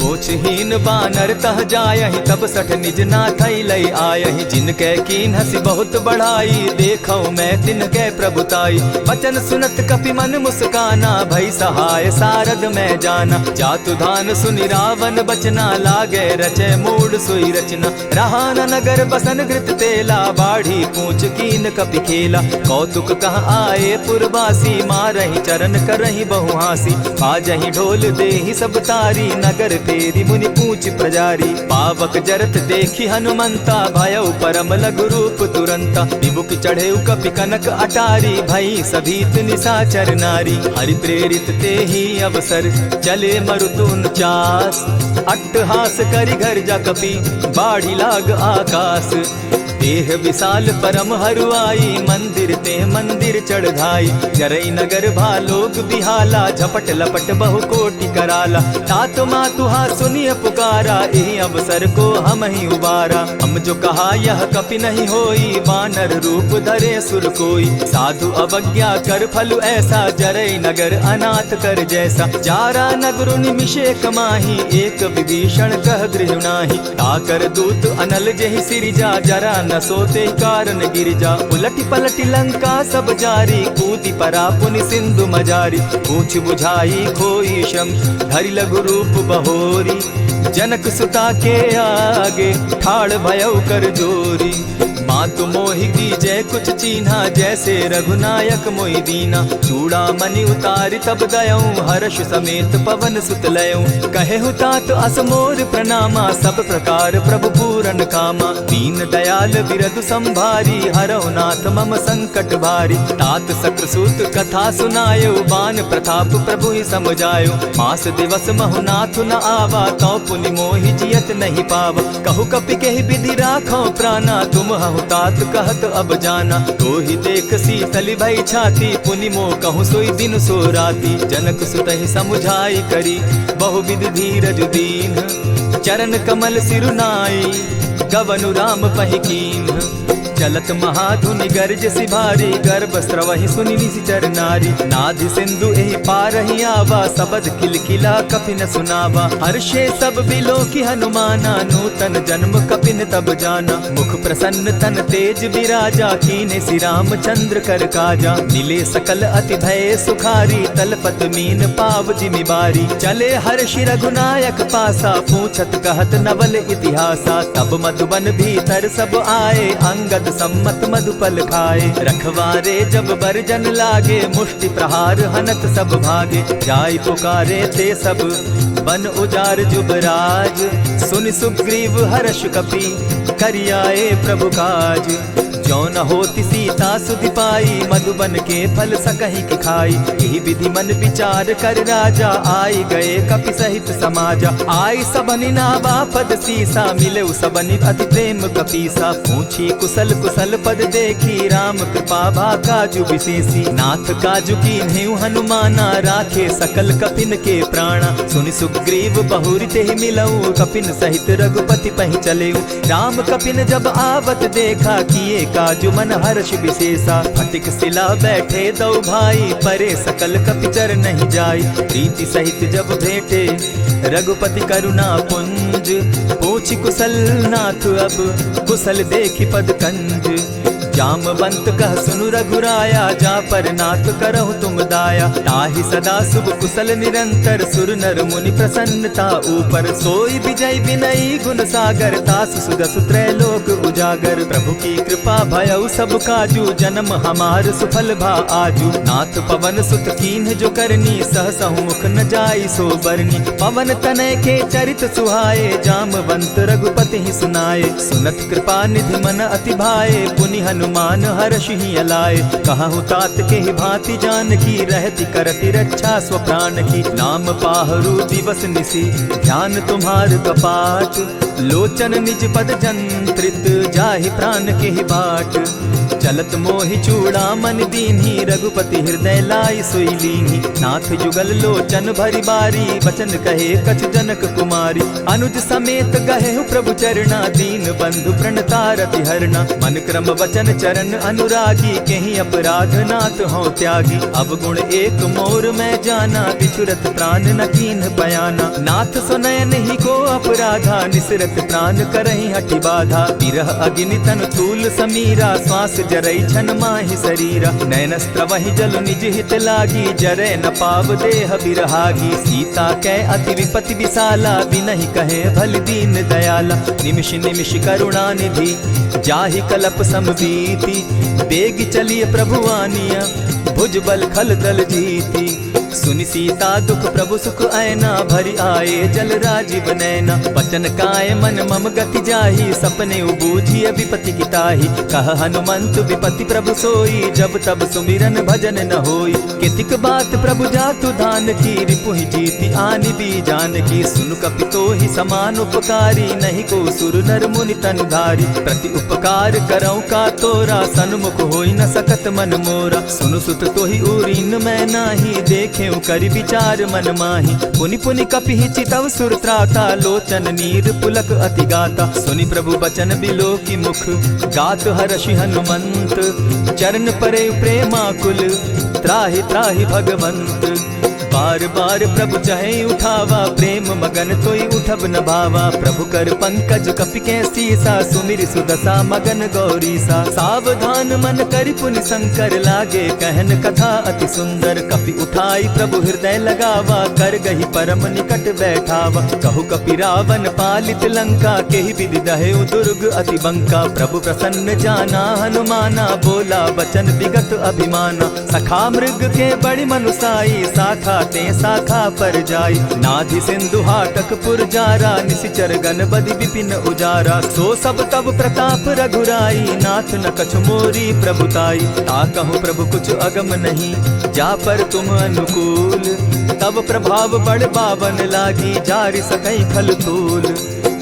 पूछहीन बानर तह जायहि, तब सठ निज नाथहि लइ आयहि। जिनके कीन्हसि बहुत बढ़ाई, देखउ मैं तिनके प्रभुताई। वचन सुनत कपि मन मुस्काना, भई सहाय सारद मैं जाना। जातु धान सुनि रावन बचना, लागे रचे मूढ़ सोई रचना। रहा न नगर बसन घृत तेला, बाढ़ी पूछ कीन कपि खेला। कौतुक कह आए पुरबासी, मारहि चरन करहि बहु हाँसी। बाजहि ढोल देहि सब तारी, नगर फेरि मुनि पूछ प्रजारी। पावक जरत देखि हनुमंता, भयउ परम लघु रूप तुरंता। बिबुक चढ़ेउ कपि कनक अटारी, भई सभीत निसाचर नारी। हरि प्रेरित तेहि अवसर, चले मरुत उनचास। अट्टहास करि गर्जा कपि, बाढ़ि लाग आकास। देह विशाल परम हरुआई, मंदिर ते मंदिर चढ़ धाई। जरई नगर भा लोग बिहाला, झपट लपट बहु कोटि कराला। तात मातु हा सुनिय पुकारा, एहि अवसर को हमहिं उबारा। हम जो कहा यह कपि नहीं होई, बानर रूप धरे सुर कोई। साधु अवज्ञा कर फल ऐसा, जरई नगर अनाथ कर जैसा। जारा नगरु निमिषेक माही, एक विभीषण कह गृह नाही। ताकर दूत अनल जेहि सिरिजा, जरा न सो तेहि कारण गिरिजा। उलटि पलटि लंका सब जारी, कूदि परा पुनि सिंधु मजारी। पूछ बुझाई खोई श्रम, धरि लघु रूप बहोरी। जनक सुता के आगे, ठाढ़ भयउ कर जोरी। मातु मोहि कीजे कुछ चीन्हा, जैसे रघुनायक मोहि दीना। चूड़ामणि उतारि तब दयउँ, हर्ष समेत पवन सुत लयउँ। कहेहु तात अस मोर प्रणामा, सब प्रकार प्रभु पूरन कामा। दीन दयाल बिरदु संभारी, हरउ नाथ मम संकट भारी। तात शक्रसूत कथा सुनायो, बान प्रताप प्रभुहि सम जायो। मास दिवस महु नाथ न आवा, तौ पुनि मोहि जियत नहीं पावा। कहु कपि केहि बिधि राखउ प्राना, तुम हहु तात कहत अब जाना। तोहि देख सीतलि भई छाती, पुनि मोकहु सोई दिनु सो राती। जनक सुतहि समुझाई करी, बहु बिधि धीरजु दीन्ह। चरन कमल सिरु नाई, गवनु राम पहि कीन्ह। चलत महाधुनि गरजसि भारी, गर्भ स्रवहि सुनि निसिचर नारी। नाधि सिंधु एहि पारहि आवा, सबद किलकिला कपि न सुनावा। हर्षे सब बिलोकि हनुमाना, नूतन जन्म कपिन तब जाना। मुख प्रसन्न तन तेज बिराजा, कीन्हसि रामचंद्र कर काजा। मिले सकल अति भये सुखारी, तलपत मीन पाव जिमि बारी। चले हर्षि रघुनायक पासा, पूछत कहत नवल इतिहासा। तब मधुबन भीतर सब आए, अंगद सम्मत मधुपल खाए। रखवारे जब बरजन लागे, मुष्टि प्रहार हनत सब भागे। जाय पुकारे ते सब वन उजार जुबराज, सुनि सुग्रीव हर्ष कपि करि आए प्रभु काज। जौ न होति सीता सुधि पाई, मधुबन के फल सकहि कि खाई। एहि बिधि मन बिचार करि राजा, आइ गए कपि सहित समाजा। आइ सबनि नावा पद सीसा, मिलेउ सबनि अति प्रेम कपीसा। पूछी कुसल कुसल पद देखी, राम कृपा भा काजु बिसेसी। नाथ काजु कीन्हेउ हनुमाना, राखे सकल कपिन के प्राणा। सुनि सुग्रीव बहुरि तेहि मिलउ, कपिन सहित रघुपति पहि चलेउ। राम कपिन जब आवत देखा, किए काजु मन हर्ष बिसेसा। फटिक सिला बैठे दउ भाई, परे सकल कपि चरनहिं जाई। प्रीति सहित जब भेंटे रघुपति करुणा पुंज, पूछि कुसल नाथ अब कुसल देखि पद कंज। जामवंत कह सुनु रघुराया, जा पर नाथ करहु तुम दाया। ताहि सदा शुभ कुसल निरंतर, सुर नर मुनि प्रसन्नता ऊपर। सोई विजय विनयी गुण सागर, तासु सुजसु त्रैलोक उजागर। प्रभु की कृपा भयउ सब काजु, जनम हमार सुफल भा आजु। नाथ पवन सुत कीन्ह जो करनी, सहसहु मुख न जाई सो बरनी। पवन तनय के चरित सुहाए, जामवंत रघुपति ही सुनाए। सुनत कृपा निधि मन अति भाए, पुनि हनुमान हरषि हिय लाए। कहहु तात केहि भाँति जानकी, रहति करति रक्षा स्व प्रान की। नाम पाहरू दिवस निसि ध्यान तुम्हार कपाट, लोचन निज पद जंत्रित जाहि प्रान केहि बाट। चलत मोहि चूड़ामन दीन्ही, रघुपति हृदय लाइ सोइ लीन्ही। नाथ जुगल लोचन भरि बारी, बचन कहे कछु जनक कुमारी। अनुज समेत गहेउ प्रभु चरणा, दीन बंधु प्रणतारति हरणा। मन क्रम वचन चरण अनुरागी, केहि अपराध नाथ हों त्यागी। अवगुण एक मोर मैं जाना, बिछुरत प्रान न कीन्ह पयाना। नाथ सो नयन ही को अपराधा, निसरत प्रान करहिं हठि बाधा। बिरह अगिनि तन तूल समीरा, श्वास जरई छन माहि सरीरा। नयन स्रवहि जल निज हित लागी, जरै न पाव देह बिरहागी। सीता कै अति विपति बिसाला, बिनहि कहे भलि दीन दयाला। निमिष निमिष करुणा निधि, जाहि कलप सम बीति। बेगि चलिय प्रभु आनिया, भुज बल खल दल जीति। सुनि सीता दुख प्रभु सुख ऐना, भरि आए जल राजिव नैना। वचन काय मन मम गति जाहि, सपने उबूझिय विपति की ताहि। कह हनुमंत विपति प्रभु सोई, जब तब सुमिरन भजन न होई। केतिक बात प्रभु जातु धान की, रिपुहि जीति आनि बी जानकी। सुनु कपि तोहि समान उपकारी, नहीं को सुर नर मुनि तन धारी। प्रति उपकार करौं का तोरा, सन्मुख होइ न सकत मन मोरा। सुनु सुत तोहि उरिन मैं नाही, देखेउ करि बिचार मन माही। पुनि पुनि कपिहि चितव सुर त्राता, लोचन नीर पुलक अति गाता। सुनि प्रभु बचन बिलोकि मुख, गात हरषि हनुमंत। चरण परे प्रेमाकुल, त्राहि त्राहि भगवंत। बार बार प्रभु चहै उठावा, प्रेम मगन तोइ उठब न भावा। प्रभु कर पंकज कपि कै सीसा, सुमिरि सुदसा मगन गौरीसा। सावधान मन करि पुनि शंकर, लागे कहन कथा अति सुंदर। कपि उठाई प्रभु हृदय लगावा, कर गहि परम निकट बैठावा। कहु कपि रावण पालित लंका, केहि विधि दहेउ दुर्ग अति बंका। प्रभु प्रसन्न जाना हनुमाना, बोला बचन विगत अभिमाना। सखा मृग के बड़ी मनुसाई, शाखा ते शाखा पर जाई। नाधि सिंधु हाटक पुर जारा, निसिचर गण बदि विपिन उजारा। सो सब तब प्रताप रघुराई, नाथ न कछु मोरी प्रभुताई। ताकहु प्रभु कुछ अगम नहीं, जा पर तुम अनुकूल। तब प्रभाव बड़ बावन लागी, जारि सकै खल तूल।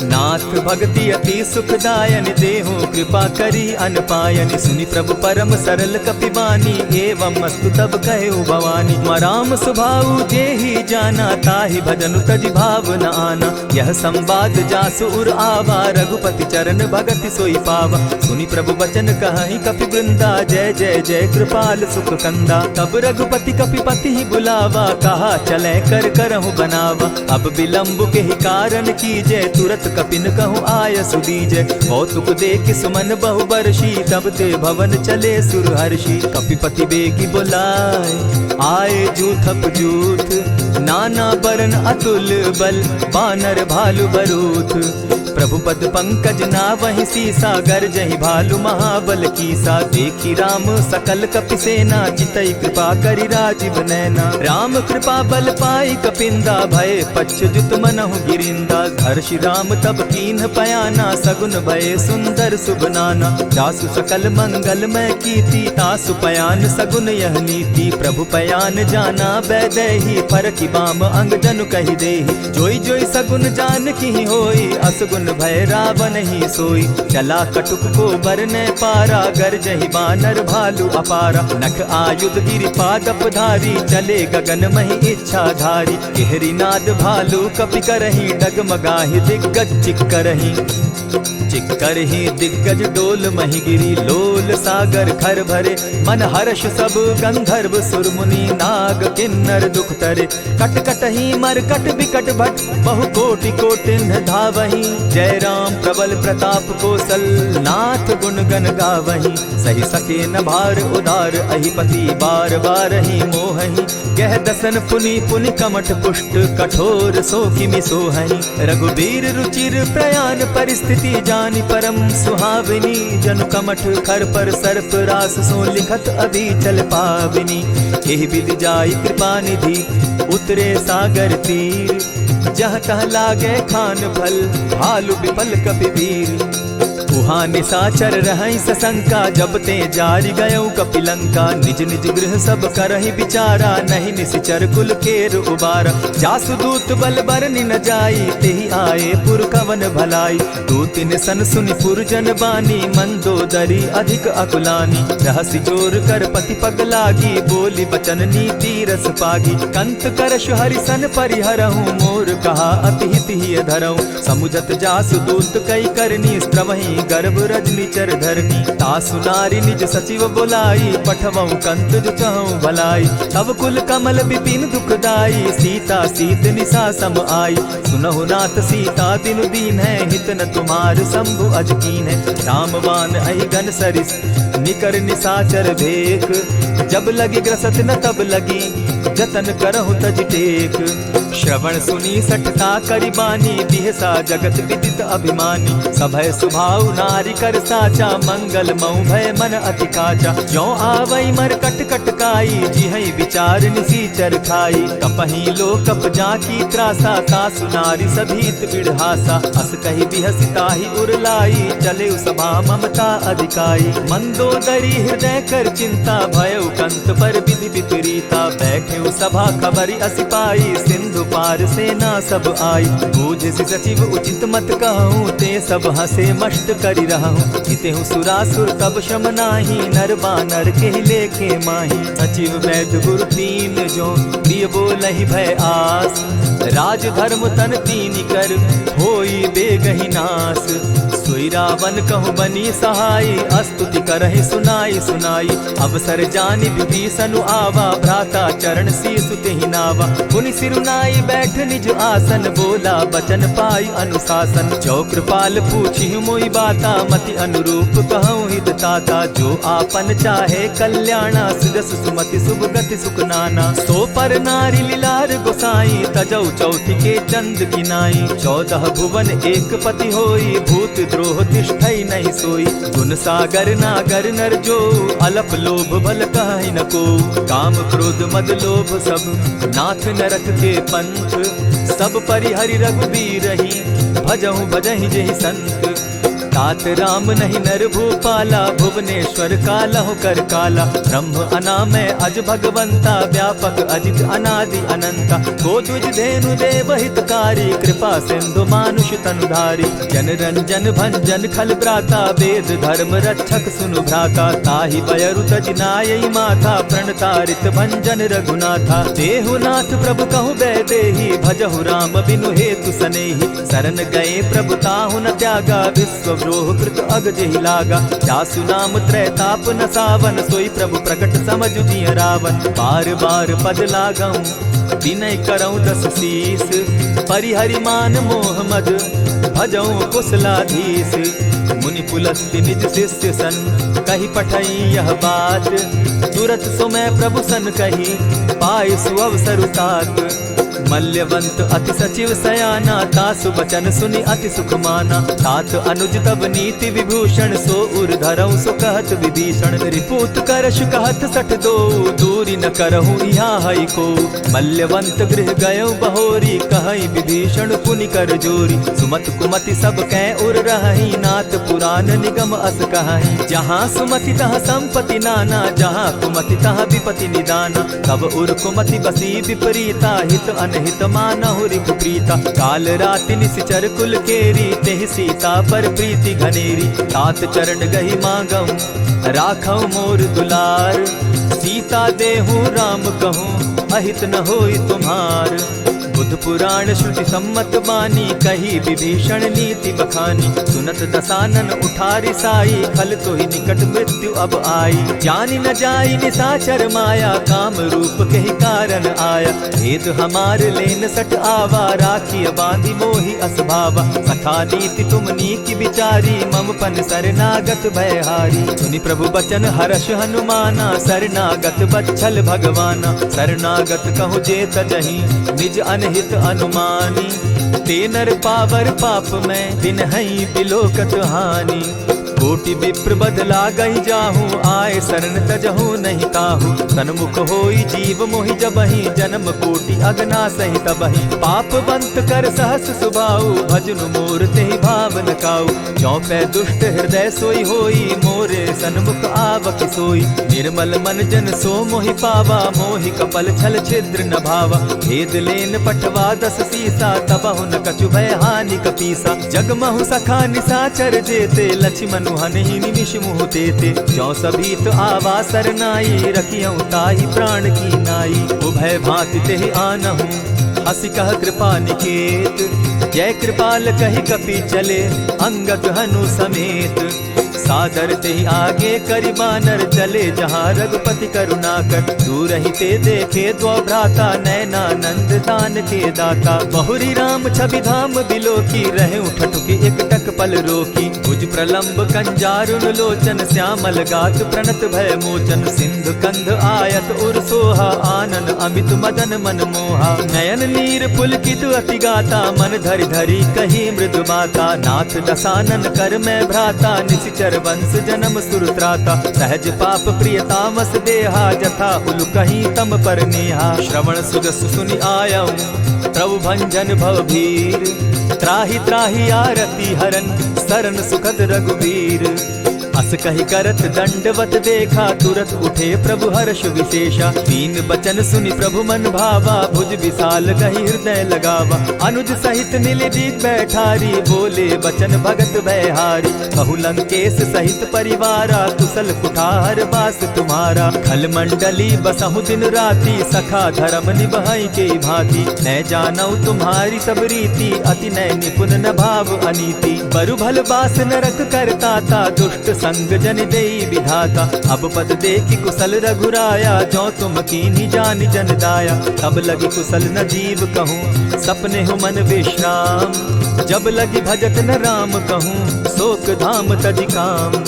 नाथ भगति अति सुखदायनि, देहु कृपा करी अनपायनि। सुनि प्रभु परम सरल कपि बानी, एवं अस्तु तब कहेउ भवानी। मम राम सुभाउ जेहि जाना, ताहि भजन तजि भाव न आना। यह संवाद जासु उर आवा, रघुपति चरण भगति सोइ पावा। सुनि प्रभु बचन कहहिं कपि वृंदा, जय जय जय कृपाल सुख कंदा। तब रघुपति कपि पतिहि बुलावा, कहा चलै कर करहु बनावा। अब विलंब केहि कारण कीजै, तुरत कपिन कहु आयसु दीजै। कौतुक देखि सुमन बहु बरसी, तब ते भवन चले सुर हरषी। कपिपति बेगि बोलाए, आए जूथप जूथ, नाना बरन अतुल बल, बानर भालु बरूथ। प्रभु पद पंकज नावहि सीसा, गरजहि भालु महाबल कीसा। देखि राम सकल कपि सेना, चितई कृपा करि राजिव नैना। राम कृपा बल पाइ कपिंदा, भए पच्छ जुत मनहु गिरिंदा। हरषि राम तब कीन्ह पयाना, सगुन भए सुंदर सुभ नाना। जासु सकल मंगलमय कीति, तासु पयान सगुन यह नीति। प्रभु पयान जाना बैदेही, फरकि बाम अंग जनु कहि देही। जोइ जोइ सगुन जानकिहि होई, असगुन भए रावनहि सोई। चला कटुक को बरनै पारा, गरजहि बानर भालु अपारा। नख आयुध गिरि पादप धारी, चले गगन महि इच्छाधारी। केहरि नाद भालु कपि करहिं, डगमगाहि दिग्गज चिक्करहिं। चिक्करहिं दिग्गज डोलमहि गिरि, लोल सागर खर भरे। मन हरष सब गंधर्व सुर मुनि, नाग किन्नर दुख टरे। कट कटहि मरकट बिकट भट, बहु कोटि कोटिन्ह धावहीं। जय राम प्रबल प्रताप कोसल, नाथ गुन गन गावहीं। सहि सके न भार उदार अहिपति, बार बारहि मोहहीं। गह दसन पुनि पुनि कमठ पुष्ट, कठोर सो किमि सोहहीं। रघुबीर रुचिर प्रयान परिस्थिति, जानि परम सुहावनी। जनु कमठ खर पर सर्प रास, सो लिखत अभी चल पावनी। एहि विधि जाई कृपा निधि, उतरे सागर तीर। जह तह लागे खान फल, भालु बिपल कपि वीर। उहाँ निसाचर रहइ ससंका, जब ते जारि गयउ कपिलंका। निज निज गृह सब करहि बिचारा, नहीं निसिचर कुल केर उबारा। जासु दूत बल बरनि न जाई, तेहि आए पुर कवन भलाई। दूतिन सन सुनि पुरजन बानी, मंदोदरी अधिक अकुलानी। रहसि जोर कर पति पग लागी, बोलि बचन नीति रस पागी। कंत करषु हरि सन परिहरहु, मोर कहा अति हित हिय धरहु। समुझत जासु दूत कइ करनी, स्रवहि गर्भ रजनि चर धरनी। तासु नारि निज सचिव बोलाई, पठवउ कंत जो चहउ भलाई। तव कुल कमल बिपिन दुखदाई, सीता सीत निसा सम आई। सुनहु नाथ सीता दिनु दीन्हैं, हित न तुम्हार शंभु अज कीन्हैं। राम बान अहि गन सरिस निकर निसाचर भेक। जब लगि ग्रसत न तब लगि जतन करहु तजि टेक। श्रवण सुनि सठता करि बानी, बिहसा जगत विदित अभिमानी। सभय सुभाउ नारि कर साचा, मंगल मउ भय मन अति काचा। ज्यों आवइ मरकट कटकाई, जिहइ विचार निसीचर खाई। कपहि लोकप जाकी त्रासा, तासु नारि सभीत बिड़हासा। अस कहि बिहसि ताहि उर लाई, चलेउ सभा ममता अधिकाई। मंदोदरी हृदय कर चिंता, भयउ कंत पर विधि विपरीता। बैठेउ सभा खबरि असि पाई, सिंधु पार सेना सब आई। बूझसि सचिव उचित मत कहउँ, ते सब हँसे मष्ट करि रहउँ। जितेहु सुरासुर तब श्रम नाहीं, नर बानर केहि लेखे माहीं। सचिव वैद गुरु तीन जो, प्रिय बोलहि भय आस। राज धर्म तन तीनि कर, होई बेगहि नास। सोई रावन कहु बनी सहाई, अस्तुति करहि सुनाई सुनाई। अवसर जानि विभीषनु आवा, भ्राता चरण सीसु तेहि नावा। पुनि सिरु नाई बैठ निज आसन, बोला बचन पाई अनुशासन। जो कृपाल पूछिहु मोई बाता, मति अनुरूप कहउँ हित ताता। जो आपन चाहे कल्याणा, सुजस सुमति सुभ गति सुख नाना। सो पर नारि लिलार गोसाई, तजउ चौथि के चंद किनाई। चौदह भुवन एक पति होई, भूत द्रोह तिष्ठइ नहीं सोई। गुन सागर नागर नर जो, अलप लोभ भल कहइ न को। काम क्रोध मद लोभ सब, नाथ नरक के पंथ। सब परिहरि रघुबीरहि, भजहु भजहि जेहि संत। तात राम नहीं नर भूपाला, भुवनेश्वर कालहु कर काला। ब्रह्म अनामय अज भगवंता, व्यापक अजित अनादि अनंता। को द्विज धेनु देव हितकारी, कृपा सिंधु मानुष तनुधारी। जन रंजन भंजन खल भ्राता, वेद धर्म रक्षक सुनु भ्राता। ताहि बयरु तजि नायइ माथा, प्रणतारित भंजन रघुनाथा। देहु नाथ प्रभु कहु बैदेही, भजहु राम बिनु हेतु सनेही। सरन गए प्रभु ताहु न त्यागा, विश्वद्रोह कृत अग जेहि लागा। जासु नाम त्रैताप नसावन, सोई प्रभु प्रकट समझु जिय रावन। बार बार पद लागउँ विनय करउँ दस शीस। परिहरि मान मोह मद भजउँ कुशलाधीश। मुनि पुलस्त्य निज शिष्य सन कहि पठई यह बात। तुरत समय प्रभु सन कहि पाइ सुअवसरु तात। मल्यवंत अति सचिव सयाना, तासु बचन सुनि अति सुख माना। तात अनुज तब नीति विभूषण, सो उर धरउँ सो कहत विभीषण। रिपु उत्कर्ष कहत सठ दोउ, दूरि न करहु इहाँ हइको। मल्यवंत गृह गयउ बहोरी, कहइ विभीषण पुनि कर जोरी। सुमत कुमति सब कै उर रहहीं, नाथ पुरान निगम अस कहहीं। जहाँ सुमति तहाँ संपति नाना, जहाँ कुमति तहाँ विपति निदाना। तब उर कुमति बसी विपरीता, हित अनहित मानहु रिपु प्रीता। काल राति निसिचर कुल केरी, तेहि सीता पर प्रीति घनेरी। तात चरण गहि मागउँ राखउ मोर दुलार, सीता देहु राम कहूँ अहित न होई तुम्हार। बुध पुराण श्रुति सम्मत बानी, कही विभीषण नीति बखानी। सुनत दसानन उठारि साई, खल तोहि निकट मृत्यु अब आई। जानि न जाई निसाचर माया, काम रूप केहि कारण आया। भेद हमार लेन सठ आवा, राखिय बाँधि मोहि अस भावा। सखा नीति तुम नीक बिचारी, मम पन सरनागत भय हारी। सुनि प्रभु बचन हरष हनुमाना, सरनागत बच्छल भगवाना। सरनागत कहु जे तजहि निज अनहित अनुमानी। ते नर पावर पाप में तिनहइ बिलोकत हानि। कोटि विप्र बध लागहि जाहु, आए सरन तजहु नहि ताहु। सनमुख होइ जीव मोहि जबहिं, जनम कोटि अगनासहि तबहिं। पाप बंत कर सहस सुभाउ, भजनु मोर तेहि भाव न काउ। जौं पै दुष्ट हृदय सोइ होइ, मोरे सनमुख आवकि सोइ। निर्मल मन जन सो मोहि पावा, मोहि कपल छल छिद्र न भावा। भेद लेन पठवा दस सीसा, तबहु न कछु भय हानि कपीसा। जग महु सखा निसाचर जेते, लछिमनु हनहि निमिष मुहु तेते। जौं सभीत आवा सरनाई, रखियउ ताहि प्राण की नाई। उभय भाँति तेहि आनहु, हँसि कह कृपा निकेत। जय कृपाल कहि कपि चले, अंगद हनु समेत। सादर तेहि आगे करि बानर, चले जहाँ रघुपति करुणाकर। दूरहिं ते देखे द्वौ भ्राता, नयनानंद दानके दाता। बहुरि राम छवि धाम बिलोकी, रहउ ठठुकि एकटक पल रोकी। भुज प्रलंब कंजारुन लोचन, श्यामल गात प्रणत भय मोचन। सिंधु कंध आयत उर सोहा, आनन अमित मदन मन मोहा। नयन नीर पुलकित अति गाता, मन धरि धरि कही मृदु बाता। नाथ दसानन कर मैं भ्राता, निसिचर वंस जनम सुर त्राता। सहज पाप प्रिय तामस देहा, जथा उलु कहीं तम पर नेहा। श्रवण सुजस सुनि आयउ प्रभु भंजन भव भीर। त्राहि त्राहि आरती हरन, सरन सुखद रघुबीर। अस कहि करत दंडवत देखा, तुरत उठे प्रभु हर्ष विशेषा। दीन बचन सुनि प्रभु मन भावा, भुज विशाल गहि हृदय लगावा। अनुज सहित मिलि दीन बैठारी, बोले बचन भगत भयहारी। कहु लंकेश सहित परिवारा, कुशल कुठार बास तुम्हारा। खल मंडली बसहु दिन राती, सखा धरम निबहइ केइ भाँति। नय जानउ तुम्हारी सब रीति, अति नय निपुन न भाव अनीति। बरु भल बास नरक करता ता, दुष्ट संग जनि देई विधाता। अब पद देखि कुसल रघुराया, जौं तुम कीन्ही जानि जन दाया। तब लगी कुसल न जीव कहूँ, सपनेहु मन विश्राम। जब लगी भजत न राम कहूँ, सोक धाम तजि काम।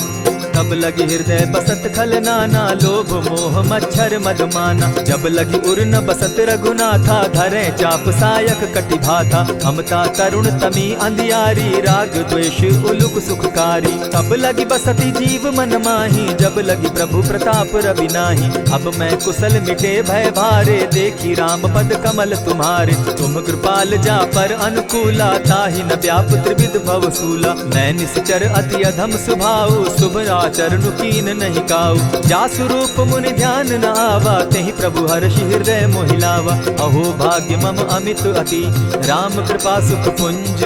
तब लगी हृदय बसत खल नाना, लोभ मोह मच्छर मद माना। जब लगी उर न बसत रघुनाथा, धरें चाप सायक कटि भाथा। ममता तरुण तमी अंधियारी, राग द्वेष उलुक सुखकारी। तब लगी बसति जीव मन माही, जब लगी प्रभु प्रताप रवि नाही। अब मैं कुसल मिटे भय भारे, देखि राम पद कमल तुम्हारे। तुम कृपाल जा पर अनुकूला, ताहि न व्याप त्रिविध भव सूला। मैं निश्चर अति अधम सुभाऊ, शुभ आचरण कीन नहीं काऊ। जासु रूप मुनि ध्यान न आवा, तेहि प्रभु हर्षि हृदय मोहि लावा। अहो भाग्य मम अमित अति, राम कृपा सुख पुंज।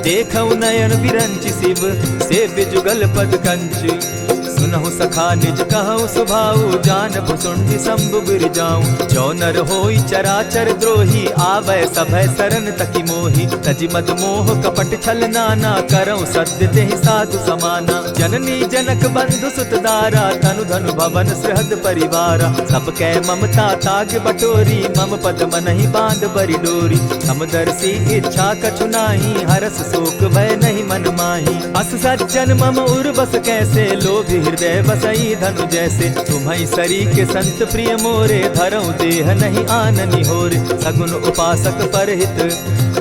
देखउ नयन विरंचि शिव, सेव्य जुगल पद कंच। सुनहु सखा निज कहउ सुभाऊ, जान भुसुंडि शंभु गिरि जाऊ। जो नर होई चराचर द्रोही, आवै सभय सरन तकि मोही। तजि मद मोह कपट छल नाना, करउ सत्य तेहि साधु समाना। जननी जनक बंधु सुत दारा, तनु धनु भवन सृहद परिवारा। सब कै ममता ताग बटोरी, मम पद मनहि बांध बरि डोरी। समदर्शी इच्छा कछु नाही, हरस शोक भय नहीं मन माही। अस सज्जन मम उर बस कैसे, लोभी हृदय बसई धनु जैसे। तुम्हई सरीके संत प्रिय मोरे, धरउ देह नहीं आन निहोरे। सगुन उपासक परहित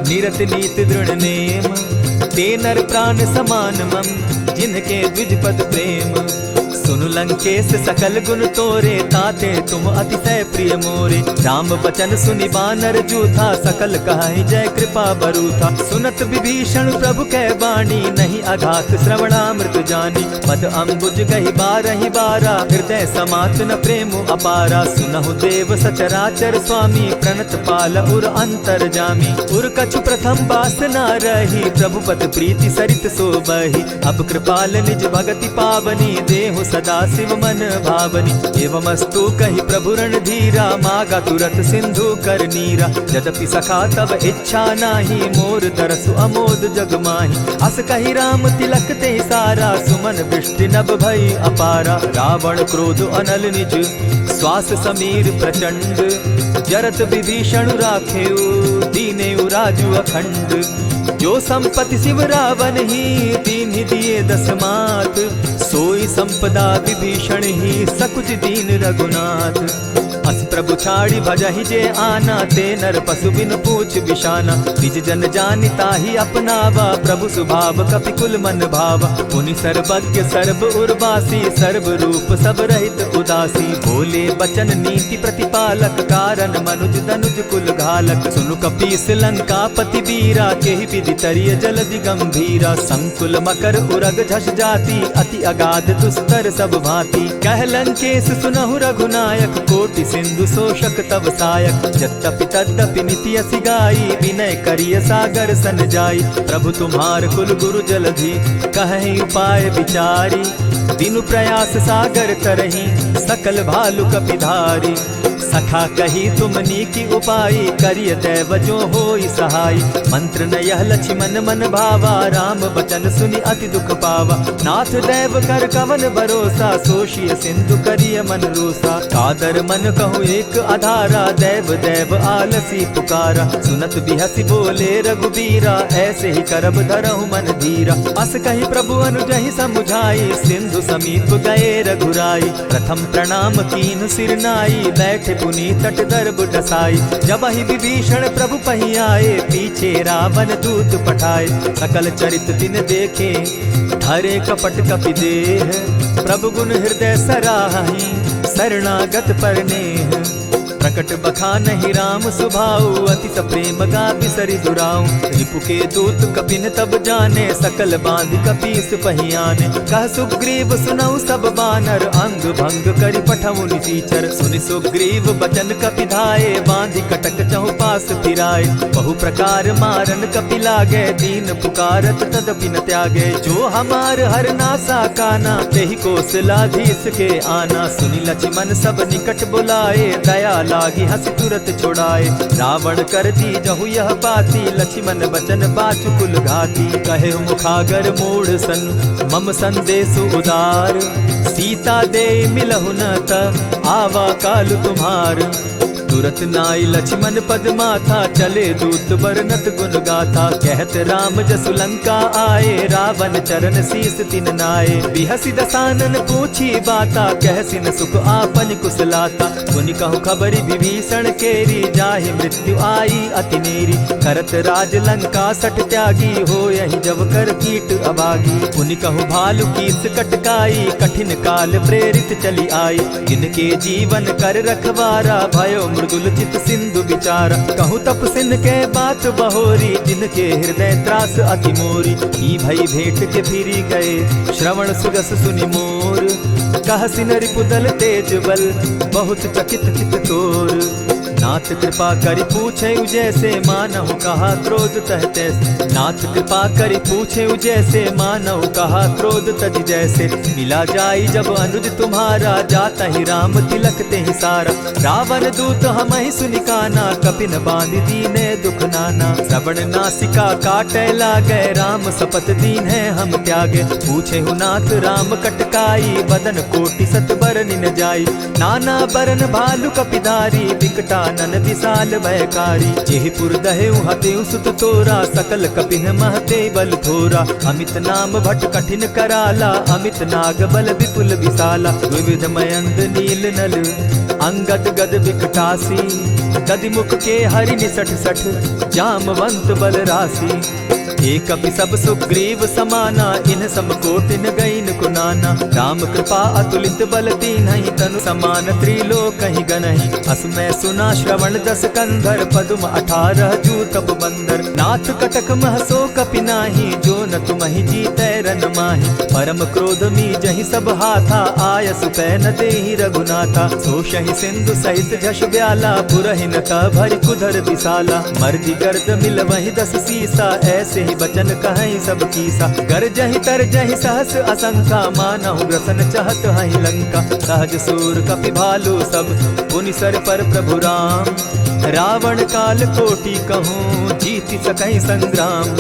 निरत नीति दृढ़ नेम। ते नर प्राण समान मम, जिनके द्विज पद प्रेम। सुनु लंकेश सकल गुन तोरे, ताते तुम अतिशय प्रिय मोरे। राम वचन सुनि बानर जूथा, सकल कहहि जय कृपा बरूथा। सुनत विभीषण प्रभु कै बाणी, नहीं अघात श्रवणामृत जानी। पद अम्बुज गहि बारहि बारा, हृदय समात न प्रेम अपारा। सुनहु देव सचराचर स्वामी, प्रणत पाल उर अंतरजामी। उर कछु प्रथम बासना रही, प्रभु पद प्रीति सरित सो बही। अब कृपाल निज भगति पावनी, देहु सदा शिव मन भावनी। एवमस्तु कहि प्रभु रणधीरा, मागा तुरत सिंधु कर नीरा। यद्यपि सखा तब इच्छा नाही, मोर तरसु अमोद जग माही। अस कहि राम तिलक तेहि सारा, सुमन वृष्टि नभ भई अपारा। रावण क्रोध अनल निज, श्वास समीर प्रचंड। जरत विभीषण राखेउ, दीनेउ राजु अखंड। जो संपत्ति शिव रावनहि, दीन्हि दिए दस मात। सोई संपदा विभीषण ही सकुच दीन रघुनाथ। अस प्रभु छाड़ी भजहि जे आना, ते नर पसु बिनु पूछ बिसाना। निज जन जानि ताहि अपनावा, प्रभु सुभाव कपि कुल मन भावा। पुनि सर्वज्ञ सर्व उर्वासी, सर्व रूप सब रहित उदासी। बोले बचन नीति प्रतिपालक, कारण मनुज दनुज कुल घालक। सुनु कपीस लंकापति वीरा, केहि विधि तरिय जलधि गंभीरा। संकुल मकर उरग झस जाति, अति अगाध दुस्तर सब भाँति। कह लंकेस सुनहु रघुनायक, कोटि सिंधु शोषक तव सायक। यद्यपि तद्यपि नीति असि गाई, विनय करिय सागर सन जाई। प्रभु तुम्हार कुल गुरु जलधि, कहहि उपाय विचारी। दीनु प्रयास सागर तरही, सकल भालु कपि धारी। सखा कही तुम नीक उपाई, करिय दैव जो होई सहाई। मंत्र न यह लछिमन मन भावा, राम बचन सुनि अति दुख पावा। नाथ दैव कर कवन भरोसा, सोषिय सिंधु करिय मन रोसा। कादर मन कहु एक अधारा, दैव दैव आलसी पुकारा। सुनत बिहसि बोले रघुबीरा, ऐसे ही करब धरहु मन धीरा। अस कहि प्रभु अनुजहि समुझाई, सिंधु समीप गए रघुराई। प्रथम प्रणाम कीन्ह सिर नाई, बैठे पुनि तट दर्ब डसाई। जबहि विभीषण प्रभु पहि आए, पीछे रावण दूत पठाए। सकल चरित तिन देखे, धरे कपट कपि देह। प्रभु गुन हृदय सराहहि, शरणागत पर नेह। प्रकट बखानहि राम सुभाऊ, अति सप्रेम गा बिसरि दुराऊ। रिपु के दूत कपिन तब जाने, सकल बाँधि कपीस पहि आने। कह सुग्रीव सुनउ सब बानर, अंग भंग करि पठउ निसीचर। सुनि सुग्रीव बचन कपि धाए, बाँधि कटक चहुपास फिराए। बहु प्रकार मारन कपि लागे, दीन पुकारत तदपि न त्यागे। जो हमार हर नासा काना, तेहि कोसलाधीस के आना। सुनि लछिमन सब निकट बुलाए, दया लागि हँसि तुरत छुड़ाए। रावण कर दीजहु यह पाती, लछिमन बचन बाचु कुल घाती। कहेउ मुखागर मूढ़ सन, मम संदेसु उदार। सीता देइ मिलहु न त, आवा काल तुम्हार। तुरत नाइ लछिमन पद माथा, चले दूत बरनत गुन गाथा। कहत राम जसु लंका आए, रावण चरण सीस तिन नाए। बिहसि दसानन पूछी बाता, कहसि न सुख आपन कुसलाता। सुनि कहु खबरि विभीषण केरी, जाहि मृत्यु आई अति नेरी। करत राज लंका सठ त्यागी, होयहि जव कर कीट अभागी। पुनि कहु भालु कीस कटकाई, कठिन काल प्रेरित चलि आई। जिनके जीवन कर रखवारा, भयो मृदुल चित सिंधु बिचारा। कहु तप सिन के बात बहोरी, जिनके हृदय त्रास अति मोरी। की भई भेंट के फिरि गए, श्रवण सुजस सुनि मोर। कहसि न रिपुदल तेज बल, बहुत चकित चित तोर। नाथ कृपा करि पूछेउ जैसे, मानहु कहा क्रोध तह तैसे। नाथ कृपा करि पूछेउ जैसे, मानहु कहा क्रोध तज जैसे। मिला जाई जब अनुज तुम्हारा, जातहि राम तिलक तेहि सारा। रावण दूत हमहि सुनि काना, कपिन बाँधि दीन्हे दुख नाना। श्रवण नासिका काटै लागै, राम सपथ दीन्हे हम त्यागे। पूछेहु नाथ राम कटकाई, बदन कोटि सत बरनि न जाई। नाना बरन भालु कपिधारी, बिकटानन बिसाल भयकारी। जेहि पुर दहेउ हतेउ सुत तोरा, सकल कपिन महते बल थोरा। अमित नाम भट कठिन कराला, अमित नाग बल बिपुल बिसाला। द्विविध मयंद नील नल, अंगद गद बिकटासी। दधि मुख के हरि निसठ सठ, जामवंत बल रासी। ए कपि सब सुग्रीव समाना, इन्ह सम कोटि न गइन को नाना। राम कृपा अतुलित बल कीन्हइ, तनु समान त्रिलोकहि गनहि। अस मै सुना श्रवण दस कंधर, पदुम अठारह जूतप बंदर। नाथ कटक मह सो कपि नाही, जो न तुमहि जीतै रन माही। परम क्रोध मीजहि सब हाथा, आयसु पै न देहि रघुनाथा। सोषहि सिंधु सहित झस ब्याला, पुरहिन तह भरि कुधर बिसाला। मरजि गर्द मिलवहिं दस सीसा, ऐसेहि बचन कहहिं सब कीसा। गरजहिं तरजहिं सहस असंखा, मानहु ग्रसन चहत हहिं लंका। सहज सूर कपि भालु सब, पुनि सर पर प्रभु राम। रावण काल कोटि कहूँ जीति सकहि संग्राम।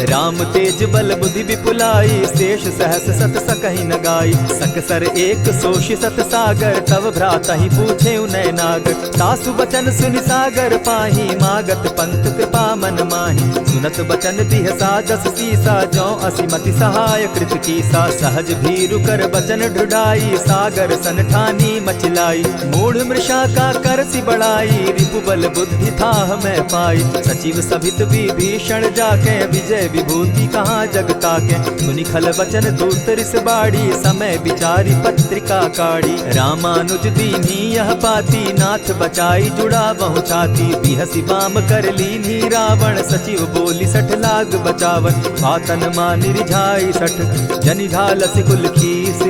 राम तेज बल बुद्धि विपुलाई, शेष सहस सत सकहि न गाई। सकसर एक सोषि सत सागर, तव भ्रातहि पूछेउ नय नागर। तासु बचन सुनि सागर पाही, मागत पंथ कृपा मन माही। सुनत बचन बिहसि दस सीसा, जौं असि मति सहाय कृत कीसा। सहज भीरु कर बचन ढुढाई, सागर सन ठानी मचि लाई। मूढ़ मृषा का करसि बड़ाई, रिपु बल बुद्धि थाह मय पाई। सचिव सभित विभीषण जाके, विजय विभूति कहाँ जग ताके। सुनि खल बचन दूत रिस बाड़ी, समय विचारि पत्रिका काढ़ी। रामानुज दीन्ही यह पाती, नाथ बचाई जुड़ावहु छाती। बिहसि बाम कर लीन्ही रावण, सचिव बोलि सठ लाग बचावन। बातन मानि रिझाइ सठ, जनि घालसि कुल खीस।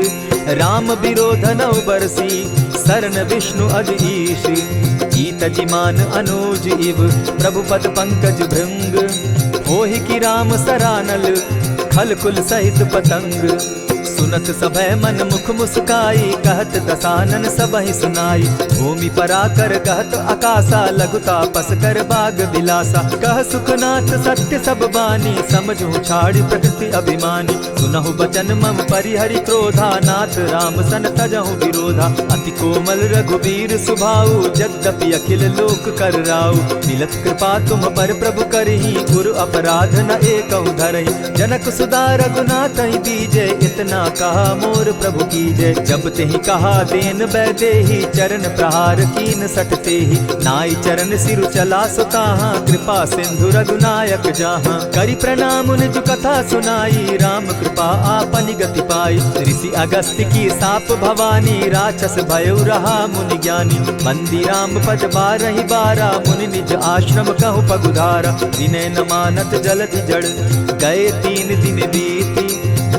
राम बिरोधनउ बरसी, सरन विष्णु अज ईस। कीत जिमान अनुज इव, प्रभु पद पंकज भृंग। होहि कि राम सरानल, खल कुल सहित पतंग। सुनत सभय मन मुख मुस्काई, कहत दसानन सबहि सुनाई। भूमि पराकर कहत अकासा, लघु तापस कर बाग बिलासा। कह सुखनाथ सत्य सब बानी, समझहु छाड़ि प्रकृति अभिमानी। सुनहु बचन मम परिहरि क्रोधा, नाथ राम सन तजहु विरोधा। अति कोमल रघुबीर सुभाऊ, जद्यपि अखिल लोक कर राऊ। मिलत कृपा तुम पर प्रभु करही, गुरु अपराध न एकहु धरही। जनक सुत रघुनाथहि दीजे, इतना कहा मोर प्रभु कीजे। जब तेहि कहा दीन वैदेही, चरण प्रहार कीन सठ तेहि। नाई चरण सिरु चला सो ताहाँ, कृपा सिंधु रघुनायक जाहाँ। करि प्रणाम निज कथा सुनाई, राम कृपा आपनि गति पाई। ऋषि अगस्त्य की साप भवानी, राक्षस भयउ रहा मुनि ज्ञानी। बंदी राम पद बारहि बारा, मुनि निज आश्रम कहु पगुधारा। विनय न मानत जलधि जड़, गए तीन दिन बीती।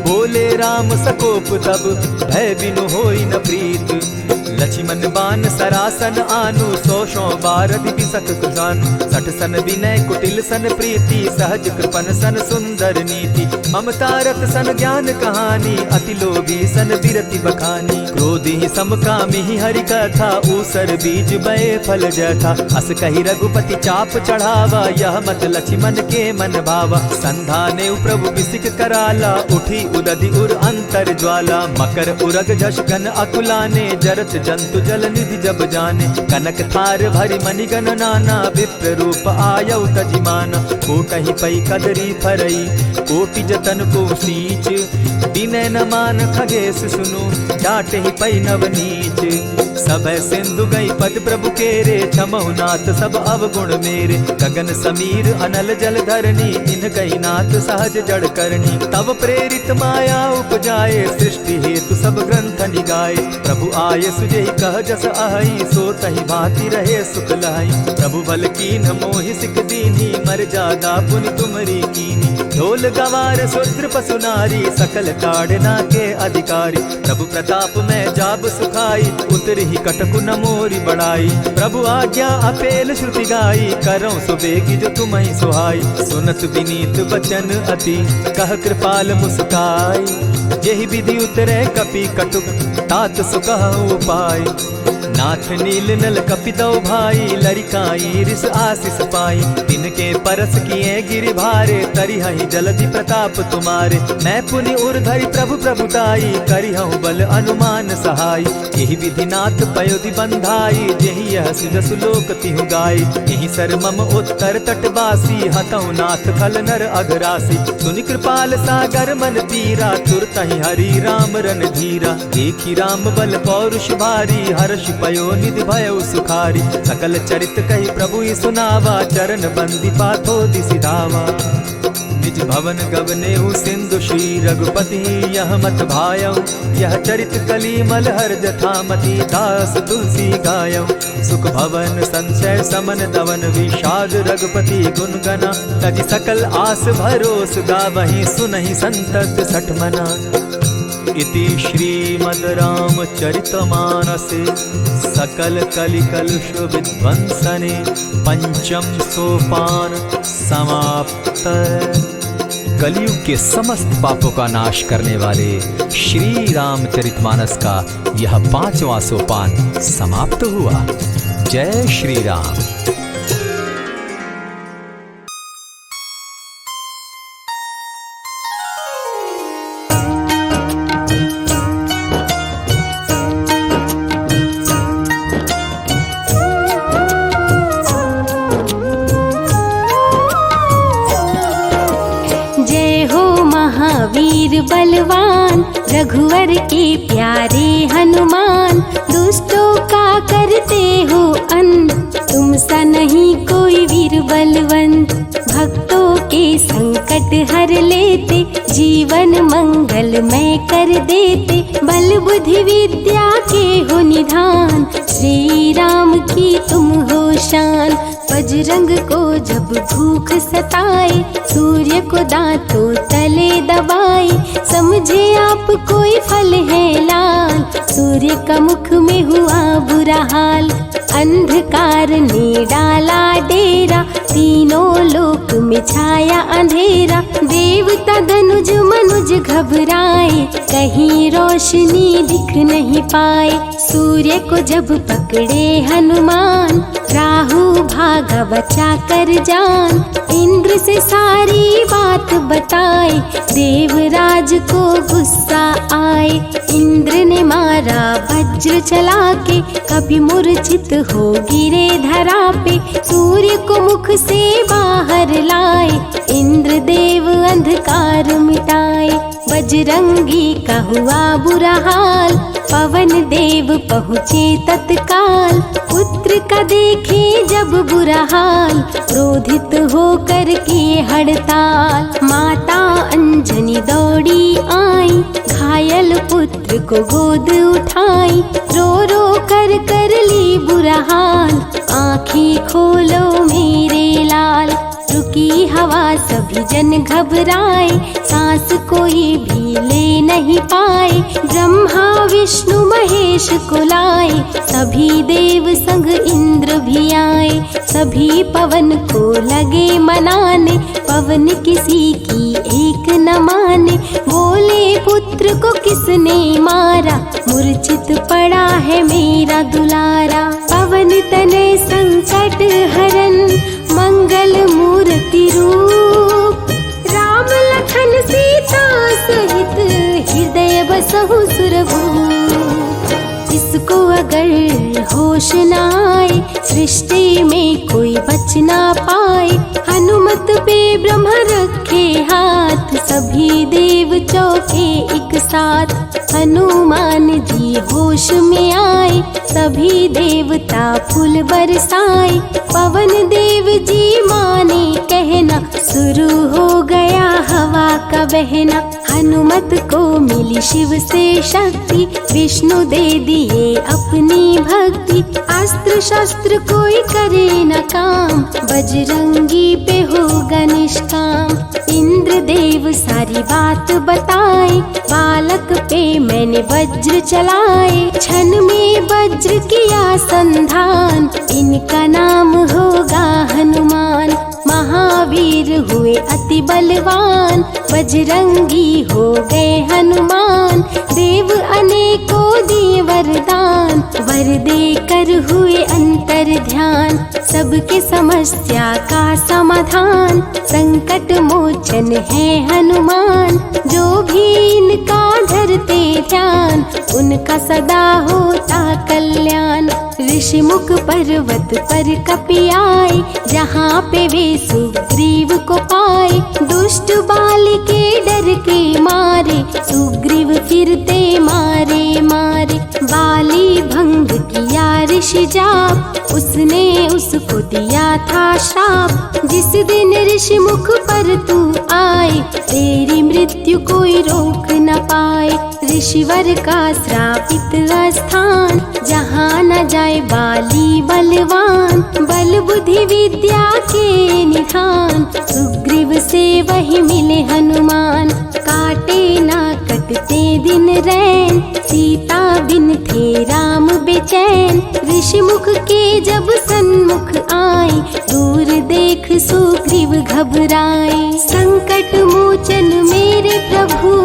बोले राम सकोप तब, भय बिनु होई न प्रीत। लछिमन बान सरासन आनु, सौ सौ बारदि बिसक कुजानु। सठ सन विनय कुटिल सन प्रीति, सहज कृपन सन सुंदर नीति। ममता रत सन ज्ञान कहानी, अति लोभी सन बिरति बखानी। क्रोधि सम कामिहि हरि कथा, ऊसर बीज बए फल जथा। अस कहि रघुपति चाप चढ़ावा, यह मत लछिमन के मन भावा। संधानेउ प्रभु बिसिक कराला, उठी उदधि उर अंतर ज्वाला। मकर उरग झस गन अकुलाने, जरत जंतु जल निधि जब जाने। कनक थार भरि मनिगन नाना, विप्र रूप आयउ तजि माना। कोटहि पइ कदरी फरई, कोटि जतन को सींच। विनय न मान खगेस सुनु, डांटहि पइ नव नीच। सभय सिंधु गई पद प्रभु केरे, छमहु नाथ सब अवगुण मेरे। गगन समीर अनल जल धरणी, इनकहि नाथ सहज जड़ करणी। तव प्रेरित माया उपजाए, सृष्टि हेतु सब ग्रंथ निगाए। प्रभु आय सुजेहि कह जस अहइ, सो तहि भांति रहे सुख लहइ। प्रभु बल कीन्ह मोहि सिख दीन्ही, मर्जादा पुनि तुम्हरी कीन्ही। ढोल गवार शूद्र पसु नारी, सकल ताड़ना के अधिकारी। प्रभु प्रताप में जाब सुखाई, उतरही कटकु न मोरी बड़ाई। प्रभु आज्ञा अपेल श्रुति गाई, करौं सो बेगी जो तुम्हइ सुहाई। सुनत विनीत वचन अति, कह कृपाल मुस्काई। जेहि विधि उतरे कपि कटुक, तात सो कहउँ उपाय। नाथ नील नल कपि दउ भाई, लरिकाई रिस आसिस पाई। तिनके परस किए गिरि भारे, तरिहइ जलधि प्रताप तुम्हारे। मैं पुनि उर धरि प्रभु प्रभुताई, करिहउँ बल अनुमान सहाई। एहि विधि नाथ पयोधि बंधाई, जेहि यह सुजसु लोक तिहु गाई। एहि सर मम उत्तर तट बासी, हतहु नाथ खल नर अघरासी। सुनि कृपाल सागर मन पीरा, तुरतहि हरि राम रणधीरा। देखि राम बल पौरुष भारी, हरषि पयो निधि भयउ सुखारी। सकल चरित कहि प्रभु इ सुनावा, चरण बंदी पाथो दिसि धावा। निज भवन गवनेउ सिंधु श्री रघुपति, यह मत भायउ यह चरित कलिमल हर जथा मति, दास तुलसी गायउ। सुख भवन संशय समन दवन, विषाद रघुपति गुन गना। तजि सकल आस भरोस, गावहिं सुनहिं संतत सठ मना। इति श्रीमद् रामचरितमानसे सकल कलि कलुष विध्वंसने पंचम सोपान समाप्त। कलयुग के समस्त पापों का नाश करने वाले श्री रामचरितमानस का यह पांचवा सोपान समाप्त हुआ। जय श्री राम। वीर बलवान रघुवर के प्यारे हनुमान, दुष्टों का करते हो अंत, तुम सा नहीं कोई वीर बलवंत। भक्तों के संकट हर लेते, जीवन मंगलमय कर देते, बल बुद्धि विद्या के हो निधान, श्री राम की तुम हो शान। बजरंग को जब भूख सताए, सूर्य को दांतों तले दबाए, समझे आप कोई फल है लाल, सूर्य का मुख में हुआ बुरा हाल। अंधकार ने डाला डेरा, तीनों लोक में छाया अंधेरा, देवता धनुज मनुज घबराए, कहीं रोशनी दिख नहीं पाए। सूर्य को जब पकड़े हनुमान, राहु भागा बचा कर जान, इंद्र से सारी बात बताए, देवराज को गुस्सा आए। इंद्र ने मारा वज्र चला के, कपि मूर्छित हो गिरे धरा पे, सूर्य को मुख से बाहर लाए, इंद्र देव अंधकार मिटाए। बजरंगी का हुआ बुरा हाल, पवन देव पहुँचे तत्काल, पुत्र का देखे जब बुरा हाल, क्रोधित होकर किए हड़ताल। माता अंजनी दौड़ी आई, घायल पुत्र को गोद उठाई, रो रो कर कर ली बुरा हाल, आँखें खोलो मेरे लाल। रुकी हवा सभी जन घबराए, सांस कोई भी ले नहीं पाए। ब्रह्मा विष्णु महेश को लाए, सभी देव संग इंद्र भी आए। सभी पवन को लगे मनाने, पवन किसी की एक न माने। बोले पुत्र को किसने मारा, मूर्छित पड़ा है मेरा दुलारा। पवन तनय संकट हरन, मंगल मूर्ति रूप, राम लखन सीता सहित, हृदय बसहु सुरभूप। इसको अगर होश न आए, सृष्टि में कोई बच ना पाए। हनुमत पे ब्रह्म रखे हाथ, सभी देव चौंके एक साथ। हनुमान जी होश में आए, सभी देवता फूल बरसाए। पवन देव जी माने कहना, शुरू हो गया हवा का बहना। हनुमत को मिली शिव से शक्ति, विष्णु दे दिए अपनी भक्ति। अस्त्र शस्त्र कोई करे न काम, बजरंगी पे होगा निष्काम। इंद्र देव सारी बात बताए, बालक पे मैंने वज्र चलाए। क्षण में वज्र किया संधान, इनका नाम होगा हनुमान। महावीर हुए अति बलवान, बजरंगी हो गए हनुमान। देव अनेकों दिए वरदान, वर देकर हुए अंतर ध्यान। सबके समस्या का समाधान, संकट मोचन है हनुमान। जो भी इनका धरते ध्यान, उनका सदा होता कल्याण। ऋषिमुख पर्वत पर कपि आए, जहाँ पे वे सुग्रीव को पाए। दुष्ट बाली के डर के मारे, सुग्रीव फिरते मारे मारे। बाली भंग किया ऋषि जाप, उसने उसको दिया था श्राप। जिस दिन ऋषि मुख पर तू आए, तेरी मृत्यु कोई रोक न पाए। ऋषिवर का श्रापित स्थान, जहाँ न जाए बाली बलवान। बल बुद्धि विद्या के निधान, सुग्रीव से वही मिले हनुमान। काटे ना कटते दिन रैन, सीता बिन थे राम बेचैन। ऋषि मुख के जब सन्मुख आए, दूर देख सुग्रीव घबराए। संकट मोचन मेरे प्रभु,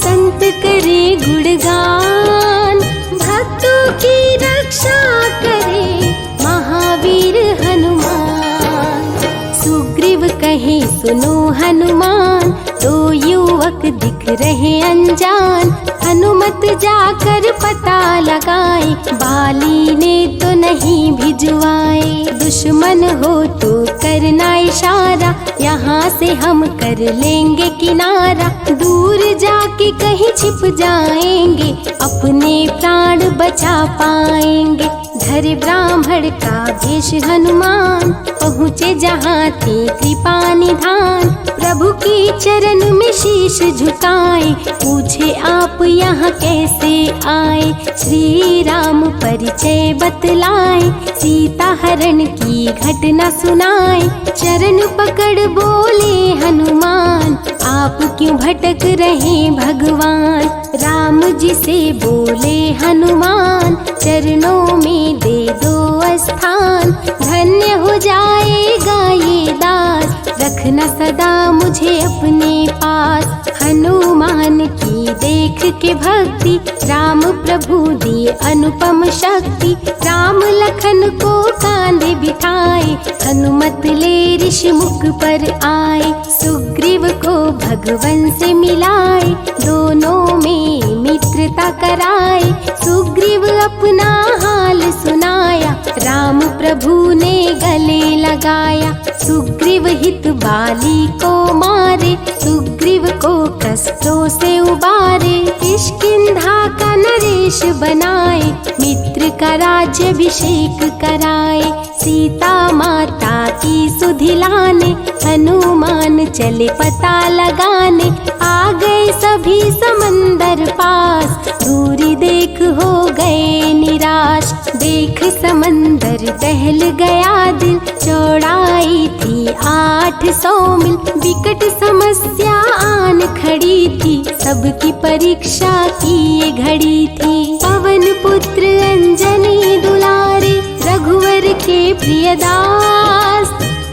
संत करे गुणगान। भक्तों की रक्षा करे महावीर हनुमान। सुग्रीव कहे सुनो हनुमान, दो युवक दिख रहे अनजान। हनुमत जाकर पता लगाए, बाली ने तो नहीं भिजवाए। दुश्मन हो तो करना इशारा, यहाँ से हम कर लेंगे किनारा। दूर जाके कहीं छिप जाएंगे, अपने प्राण बचा पाएंगे। धरे ब्राह्मण का भेष हनुमान, पहुँचे जहाँ थे कृपा निधान। प्रभु के चरण में शीश झुकाए, पूछे आप यहाँ कैसे आए। श्री राम परिचय बतलाए, सीता हरण की घटना सुनाए। चरण पकड़ बोले हनुमान, आप क्यों भटक रहे भगवान। राम जी से बोले हनुमान, चरणों में दे दो स्थान। धन्य हो जाएगा ये दास, रखना सदा मुझे अपने पास। हनुमान की देख के भक्ति, राम प्रभु दिए अनुपम शक्ति। राम लखन को कांधे बिठाए, हनुमत ले ऋषि मुख पर आए। सुग्रीव को भगवन से मिलाए, दोनों में मित्रता कराए। सुग्रीव अपना हाल सुनाया, राम प्रभु ने गले लगाया। सुग्रीव हित बाली को मारे, सुग्रीव को कष्टों से उबारे। किष्किंधा का नरेश बनाए, मित्र का राज्याभिषेक कराए। सीता माता की सुधि लाने, हनुमान चले पता लगाने। आ गए सभी समंदर पास, दूरी देख हो गए निराश। देख समंदर दहल गया दिल, चौड़ाई थी आठ सौ मील। विकट समस्या आन खड़ी थी, सबकी परीक्षा की ये घड़ी थी। पवन पुत्र अंजनी दुलारे, रघुवर के प्रिय दास।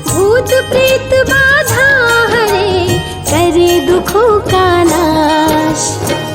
भूत प्रेत बाधा हरे, करे दुखों का नाश।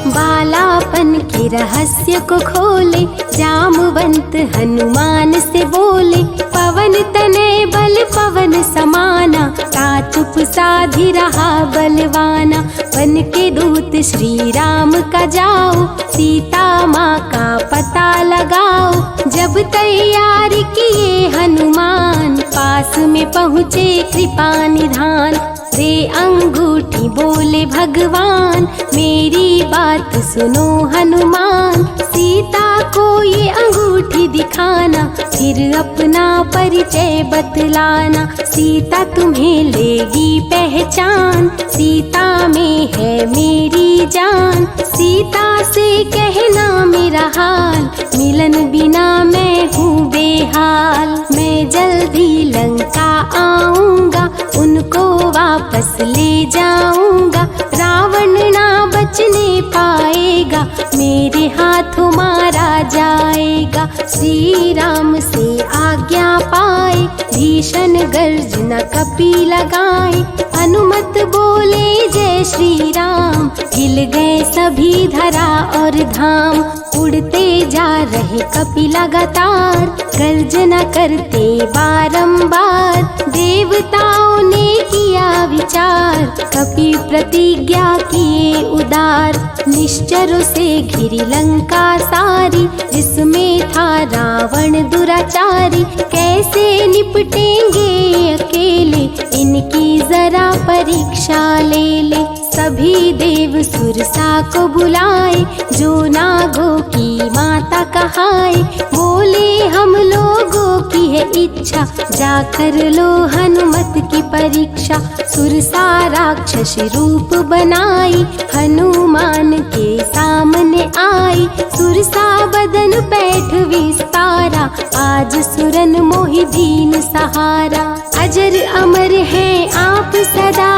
बालापन के रहस्य को खोले, जामवंत हनुमान से बोले। पवन तनय बल पवन समाना, ता चुप साधि रहा बलवाना। बन के दूत श्री राम का जाओ, सीता माँ का पता लगाओ। जब तैयारी किए हनुमान, पास में पहुँचे कृपा निधान। दे अंगूठी बोले भगवान, मेरी बात सुनो हनुमान। सीता को ये अंगूठी दिखाना, फिर अपना परिचय बतलाना। सीता तुम्हें लेगी पहचान, सीता में है मेरी जान। सीता से कहना मेरा हाल, मिलन बिना मैं हूँ बेहाल। मैं जल्दी लंका आऊँगा, उनको वापस ले जाऊँगा। रावण ना बचने पाएगा, मेरे हाथों मारा जाएगा। श्री राम से आज्ञा पाए, भीषण गर्जना कपि लगाए। हनुमत बोले जय श्री राम, हिल गए सभी धरा और धाम। उड़ते जा रहे कपि लगातार, गर्जना करते बारंबार। देवताओं ने किया विचार, कपि प्रतिज्ञा किए उदार। निश्चरों से घिरी लंका सारी, जिसमें था रावण दुराचारी। कैसे निपटेंगे अकेले, इनकी जरा परीक्षा ले ले। सभी देव सुरसा को बुलाए, जो नागों की माता कहाए। बोले हम लोगों की है इच्छा, जाकर लो हनुमत की परीक्षा। सुरसा राक्षस रूप बनाई, हनुमान के सामने आई। सुरसा बदन पैठ विस्तारा, आज सुरन मोहि दीन सहारा। अजर अमर हैं आप सदा,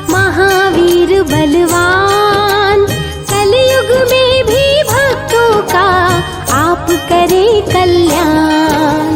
महावीर बलवान। कलयुग में भी भक्तों का आप करें कल्याण।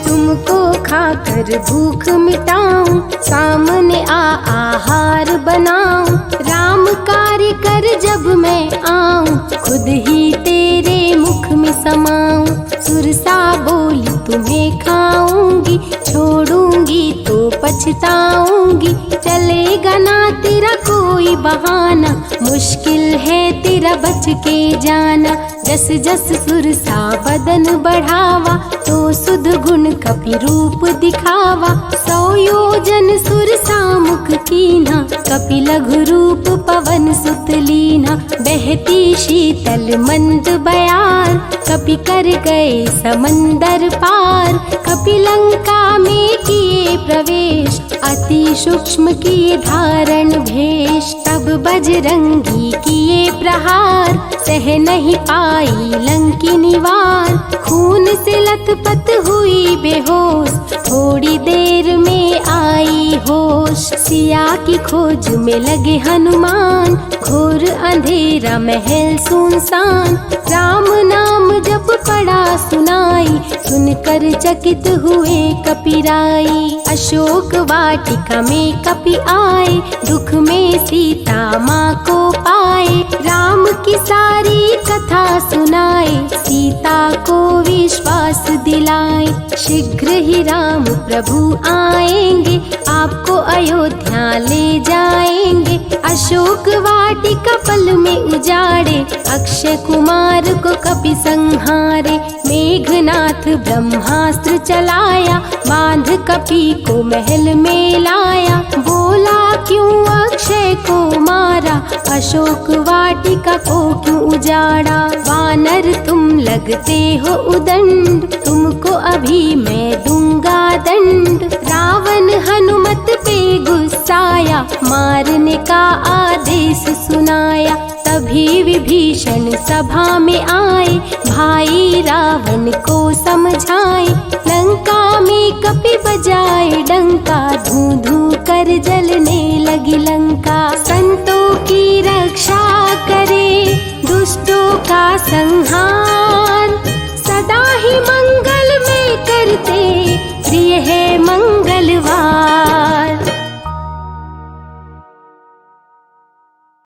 तुमको खाकर भूख मिटाऊं, सामने आ आहार बनाऊं। राम कार्य कर जब मैं आऊं, खुद ही तेरे मुख में समाऊं। सुरसा बोली तुम्हें खाऊंगी, छोड़ूंगी तो पछताऊंगी। चलेगा ना तेरा कोई बहाना, मुश्किल है तेरा बच के जाना। जस जस सुरसा बदन बढ़ावा, तो सुध गुण कपि रूप दिखावा। सौ योजन सुरसा मुख कीन्हा, कपि लघु रूप पवन सुत लीन्हा। बहती शीतल मंद बयार, कपि कर गए समंदर पार। कपि लंका में किए प्रवेश, अति सूक्ष्म किए धारण भेष। तब बजरंगी किए प्रहार, सह नहीं पाई लंकिनी वार। खून से लथपथ हुई बेहोश, थोड़ी देर में आई होश। सिया की खोज में लगे हनुमान, घोर अंधेरा महल सुनसान। राम नाम जप पड़ा सुनाई, सुनकर चकित हुए कपिराई। अशोक वाटिका में कपि आए, दुख में सीता माँ को पाए। राम की सारी कथा सुनाए, सीता को विश्वास दिलाए। शीघ्र ही राम प्रभु आएंगे, आपको अयोध्या ले जाएंगे। अशोक वाटिका पल में उजाड़े, अक्षय कुमार को कपि संहारे। मेघनाथ ब्रह्मास्त्र चलाया, बांध कपि को महल में लाया। बोला, क्यों अक्षय को मारा, अशोक वाटिका को क्यों उजाड़ा। वानर तुम लगते हो उदंड, तुमको अभी मैं दूंगा दंड। रावण हनुमत पे गुस्साया, मारने का आदेश सुनाया। तभी विभीषण सभा में आए, भाई रावण को समझाए। लंका में कपि बजाए डंका, धूं धूं कर जलने लगी लंका। संतों की रक्षा करे, दुष्टों का संहार